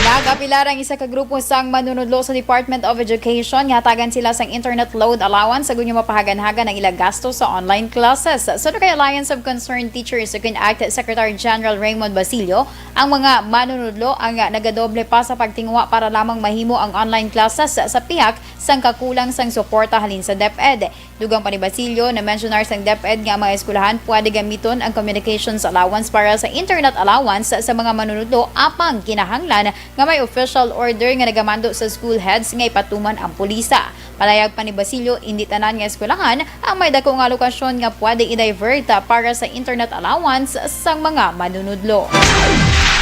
Nag-apelar ang isa ka grupo sang manunudlo sa Department of Education nga hatagan sila sang internet load allowance agod nga mapahaganhagan ang ilang gasto sa online classes. Suno kay Alliance of Concerned Teachers, ukon ACT Secretary General Raymond Basilio, ang mga manunudlo ang nagadoble pa sa pagtinguha para lamang mahimo ang online classes sa pihak sang kakulang sang suporta halin sa DepEd. Dugang pa ni Basilio, na-mensionar sang DepEd nga ang mga eskwelahan pwede gamiton ang communications allowance para sa internet allowance sa mga manunudlo, apang kinahanglan nga may official order nga nagamando sa school heads nga ipatuman ang pulisa. Panayag pa ni Basilio, indi tanan nga eskwelahan ang may dako nga alokasyon nga pwede i-divert para sa internet allowance sang mga manunudlo.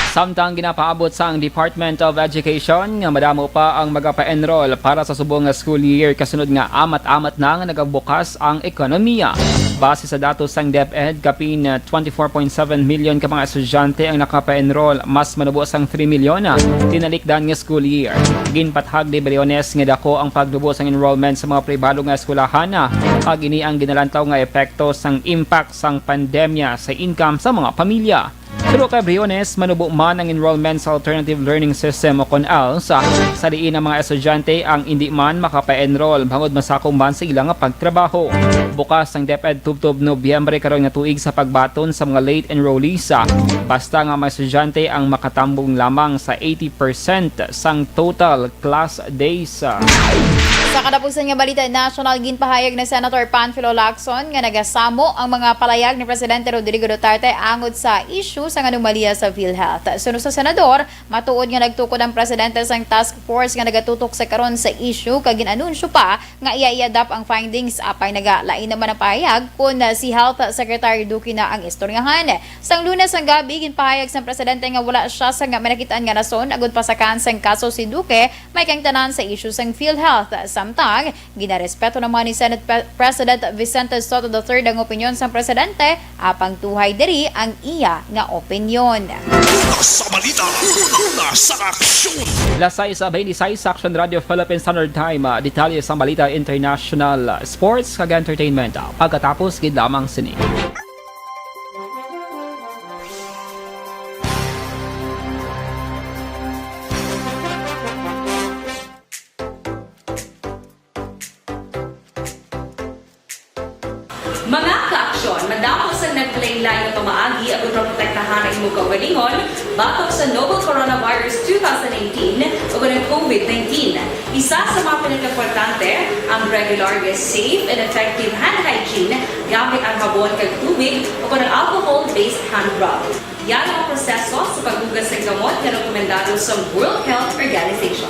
Samtang ginapaabot sang Department of Education nga madamo pa ang magapa-enroll para sa subong nga school year, kasunod nga amat-amat na nga nagabukas ang ekonomiya. Base sa datos sang DepEd, kapin twenty-four point seven million ka mga estudyante ang nakapa-enroll, mas manubo sang three million, ah, tinalikdan nga school year. Ginpathag ni Briones nga dako ang pagnubo sang enrollment sa mga pribado nga eskwelahan, ah, kag ini ang ginalantaw nga epekto sang impact sang pandemya sa income sa mga pamilya. Pero kay Briones, manubo man ang enrollment sa Alternative Learning System o kon ALS, sa diin ang mga estudyante ang indi man makapa-enroll bangod masakong man sa ila nga pagtrabaho. Bukas ang DepEd tubtob Nobyembre karon nga tuig sa pagbaton sa mga late enrollees, basta nga mga estudyante ang makatambong lamang sa eighty percent sang total class days. Sa katapusan nga balita nasyonal, ginpahayag ni Senator Panfilo Lacson nga nagasamo ang mga palayag ni Presidente Rodrigo Duterte angod sa issue sang anomalya sa PhilHealth. Suno sa senador, matuod nga nagtukod ang presidente sang task force nga nagatutok sa karon sa issue, kag gin-anunsyo pa nga iya i-adopt ang findings, apay nagalain naman ang pahayag kon si Health Secretary Duque na ang istoryahan. Sang Lunes nga gabi, ginpahayag sang presidente nga wala sia sang may nakit-an nga rason agud pasakan sang kaso si Duque, may kaangtanan sa isyu sang PhilHealth. Samtang ginarespeto naman ni Senate Pre-, President Vicente Sotto the third ang opinyon sang presidente, apang tuhay diri ang iya nga opinyon. Una sa balita, una sa aksyon. Las sais beintiseis sa Action Radio Philippine Standard Time. Ah, detalye sang balita international, sports, kag entertainment, ah, pagkatapos gid lamang sini. Mga ka-aksyon, madamo sang naglain-lain nga pamaagi aron maprotektahan ang imo kaugalingon batok sa novel coronavirus two thousand eighteen o ang COVID nineteen. Isa sa mga pinakaimportante, ang regular nga safe and effective hand hygiene gamit ang habon kag tubig o kon ang alcohol-based hand rub. Yara ang proseso sa paghugas sang gamot nga rekomendado sa World Health Organization.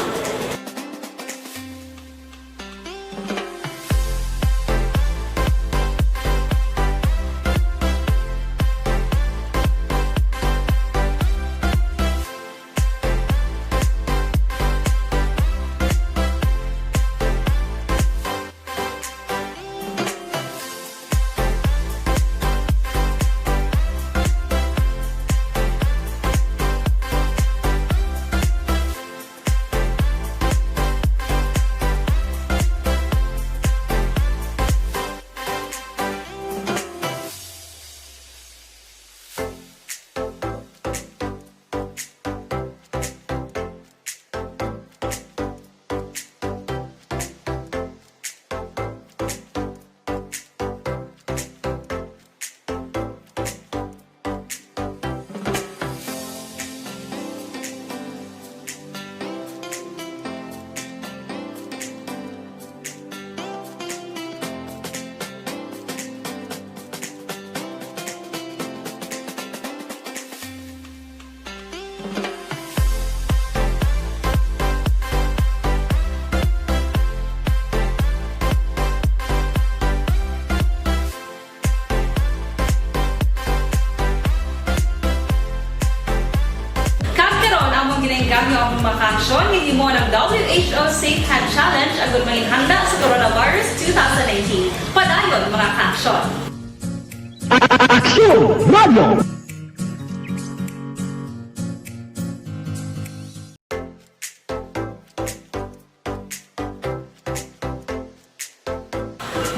Aksyon nga himuon ang W H O Safe Hand Challenge agud manginhanda sa coronavirus two thousand nineteen. Padayon, mga ka-aksyon. Aksyon Radio!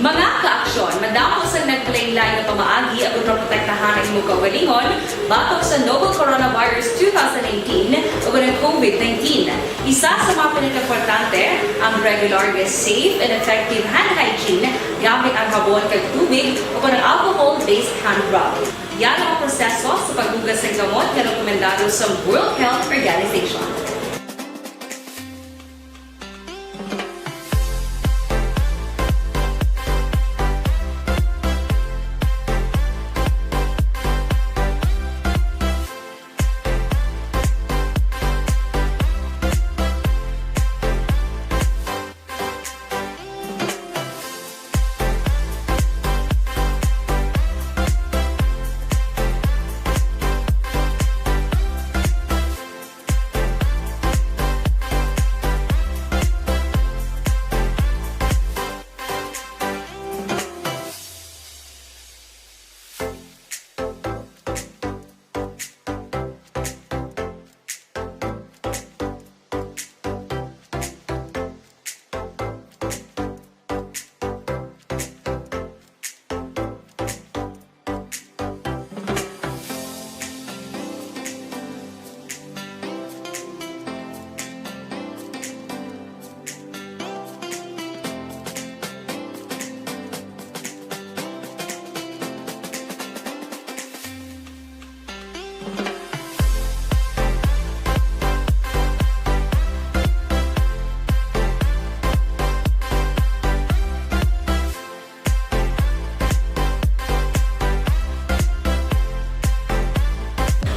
Mga ka-aksyon, madamo sang naglain-lain nga pamaagi agud maprotektahan ang imong kaugalingon batok sa novel coronavirus two thousand nineteen ug ang COVID nineteen. Isa sa mga pinakaimportante, ang regular nga safe and effective hand hygiene gamit ang habon kag tubig o ang alcohol-based hand rub. Yara ang proseso sa paghugas sang gamot nga rekomendado sa World Health Organization.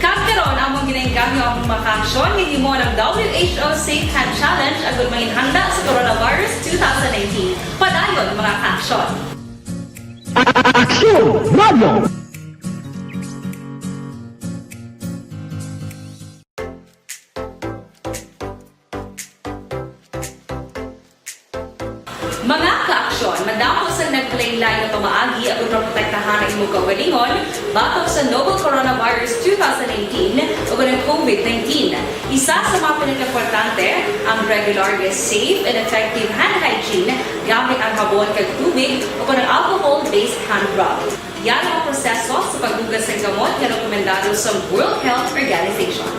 Kag karon, among ginaengganyo ang mga ka-aksyon nga himuon ang W H O Safe Hand Challenge agud manginhanda sa coronavirus two thousand nineteen. Padayon, mga ka-aksyon. Aksyon Radio! Mga ka-aksyon, madamo sang naglain-lain nga pamaagi agud maprotektahan ang imong kaugalingon batok sa novel coronavirus two thousand nineteen ug ang COVID nineteen. Isa sa mga pinakaimportante, ang regular nga safe and effective hand hygiene gamit ang habon kag tubig o ang alcohol-based hand rub. Yara ang proseso sa paghugas sang gamot nga rekomendado sa World Health Organization.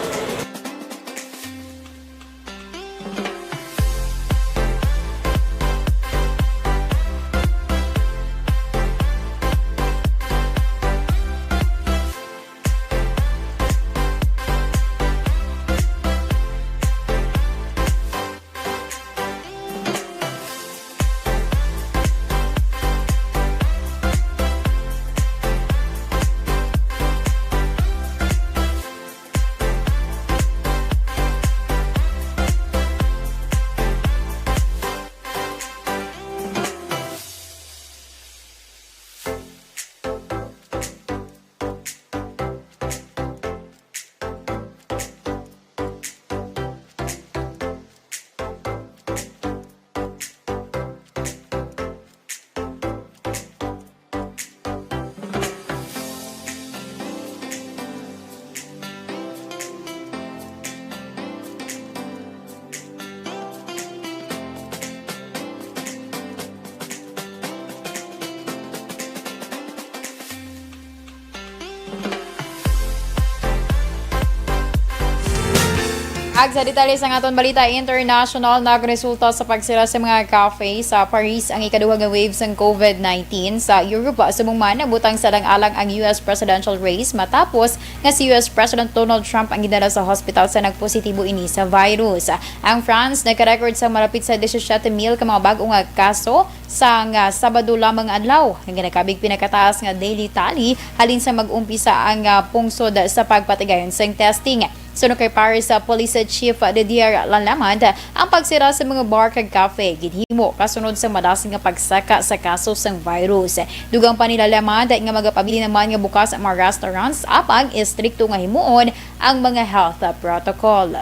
Ag sa detalye sang aton balita international, nagresulta sa pagsira sa mga cafe sa Paris ang ikaduha nga wave sang COVID nineteen. Sa Europa, subong man, nabutang sa alang-alang ang U S presidential race matapos nga si U S President Donald Trump ang gidala sa hospital sa nagpositibo ini sa virus. Ang France nagka-record sa malapit sa disisiete mil ka mga bag-o nga kaso sang, ah, Sabado lamang nga adlaw, nga ginakabig pinakataas nga daily tally halin sa mag-umpisa ang, ah, pungsod sa pagpatigayon sang testing. Suno kay Paris, ah, Police Chief Didier Lallemant, ang pagsira sa mga bar kag cafe ginhimo kasunod sa madasig nga pagsaka sa kaso sang virus. Dugang pa ni Lallemant nga magapabilin naman nga bukas ang mga restaurants apang estrikto nga himuon ang mga health protocol.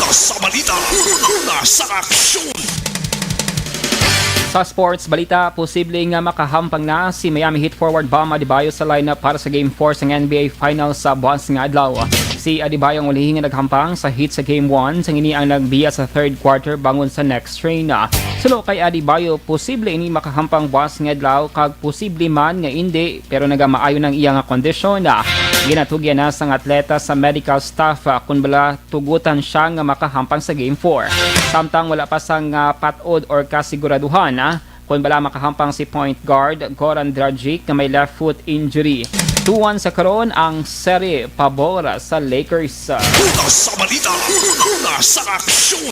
Sa balita, una sa aksyon. Sa sports balita, posible nga makahampang na si Miami Heat forward Bam Adebayo sa lineup para sa Game four sang N B A Finals sa buwas nga adlaw. Si Adebayo ang ulihi nga naghampang sa Heat sa Game one, sang ini ang nagbiya sa third quarter bangon sa next train. Suno kay Adebayo, posible ini makahampang buwas nga adlaw kag posible man nga indi, pero nagamaayo nang iya nga kondisyon. Ginatugyan na sang atleta sa medical staff, ah, kun bala tugutan siya nga makahampang sa Game four. Samtang wala pa sang, ah, pat-od or kasiguraduhan, ah, kun bala makahampang si point guard Goran Dragic nga may left foot injury. Two one sa karon ang seri pabor sa Lakers. Una sa balita, una sa aksyon.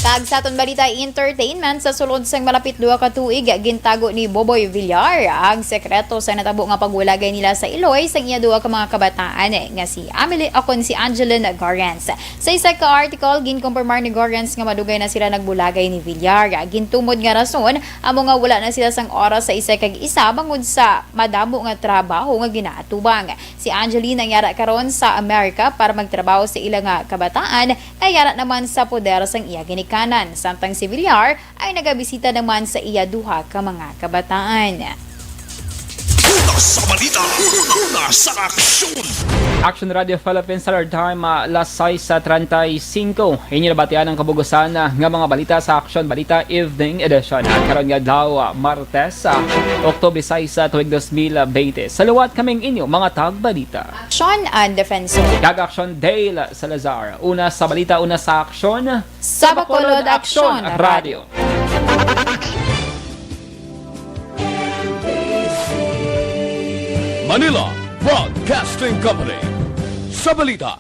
Kag sa aton balita entertainment, sa sulod sang malapit duha ka tuig, gintago ni Boboy Villar ang sekreto sa natabo nga pagwalagay nila sa iloy sang iya duha ka mga kabataan nga si Amelie, akon si Angeline Gorens. Sa isa ka article, ginkumpirmar ni Gorens nga madugay na sila nagwalagay ni Villar. Gintumod nga rason amo nga wala na sila sang oras sa isa kag isa bangod sa madamo nga trabaho nga ginaatubang. Si Angeline ang yara karon sa Amerika para magtrabaho sa ila nga kabataan, nga yara naman sa poder sang iya ginikanan, samtang si Villar ay nagabisita naman sa iya duha ka mga kabataan. Una sa balita, una sa aksyon. Action Radio Philippines Standard Time, ah, las sais sa treinta y cinco. Inyo nabatian ang kabugusan, ah, nga mga balita sa Action Balita Evening Edition. At karon nga adlaw, ah, Martes, ah, Oktubre sais, ah, tuig dos mil bente. Sa liwat kaming inyo mga tagbalita. Action and Defensor. Kag Action Dale Salazar. Una sa balita, una sa aksyon. Sa Bacolod, Action Radio. Manila Broadcasting Company. Sa balita,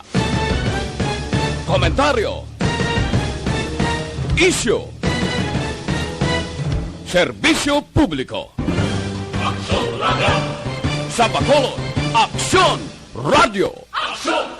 komentaryo, isyu, serbisyo publiko. Aksyon Radio. Sa Bacolod, Aksyon Radio. Aksyon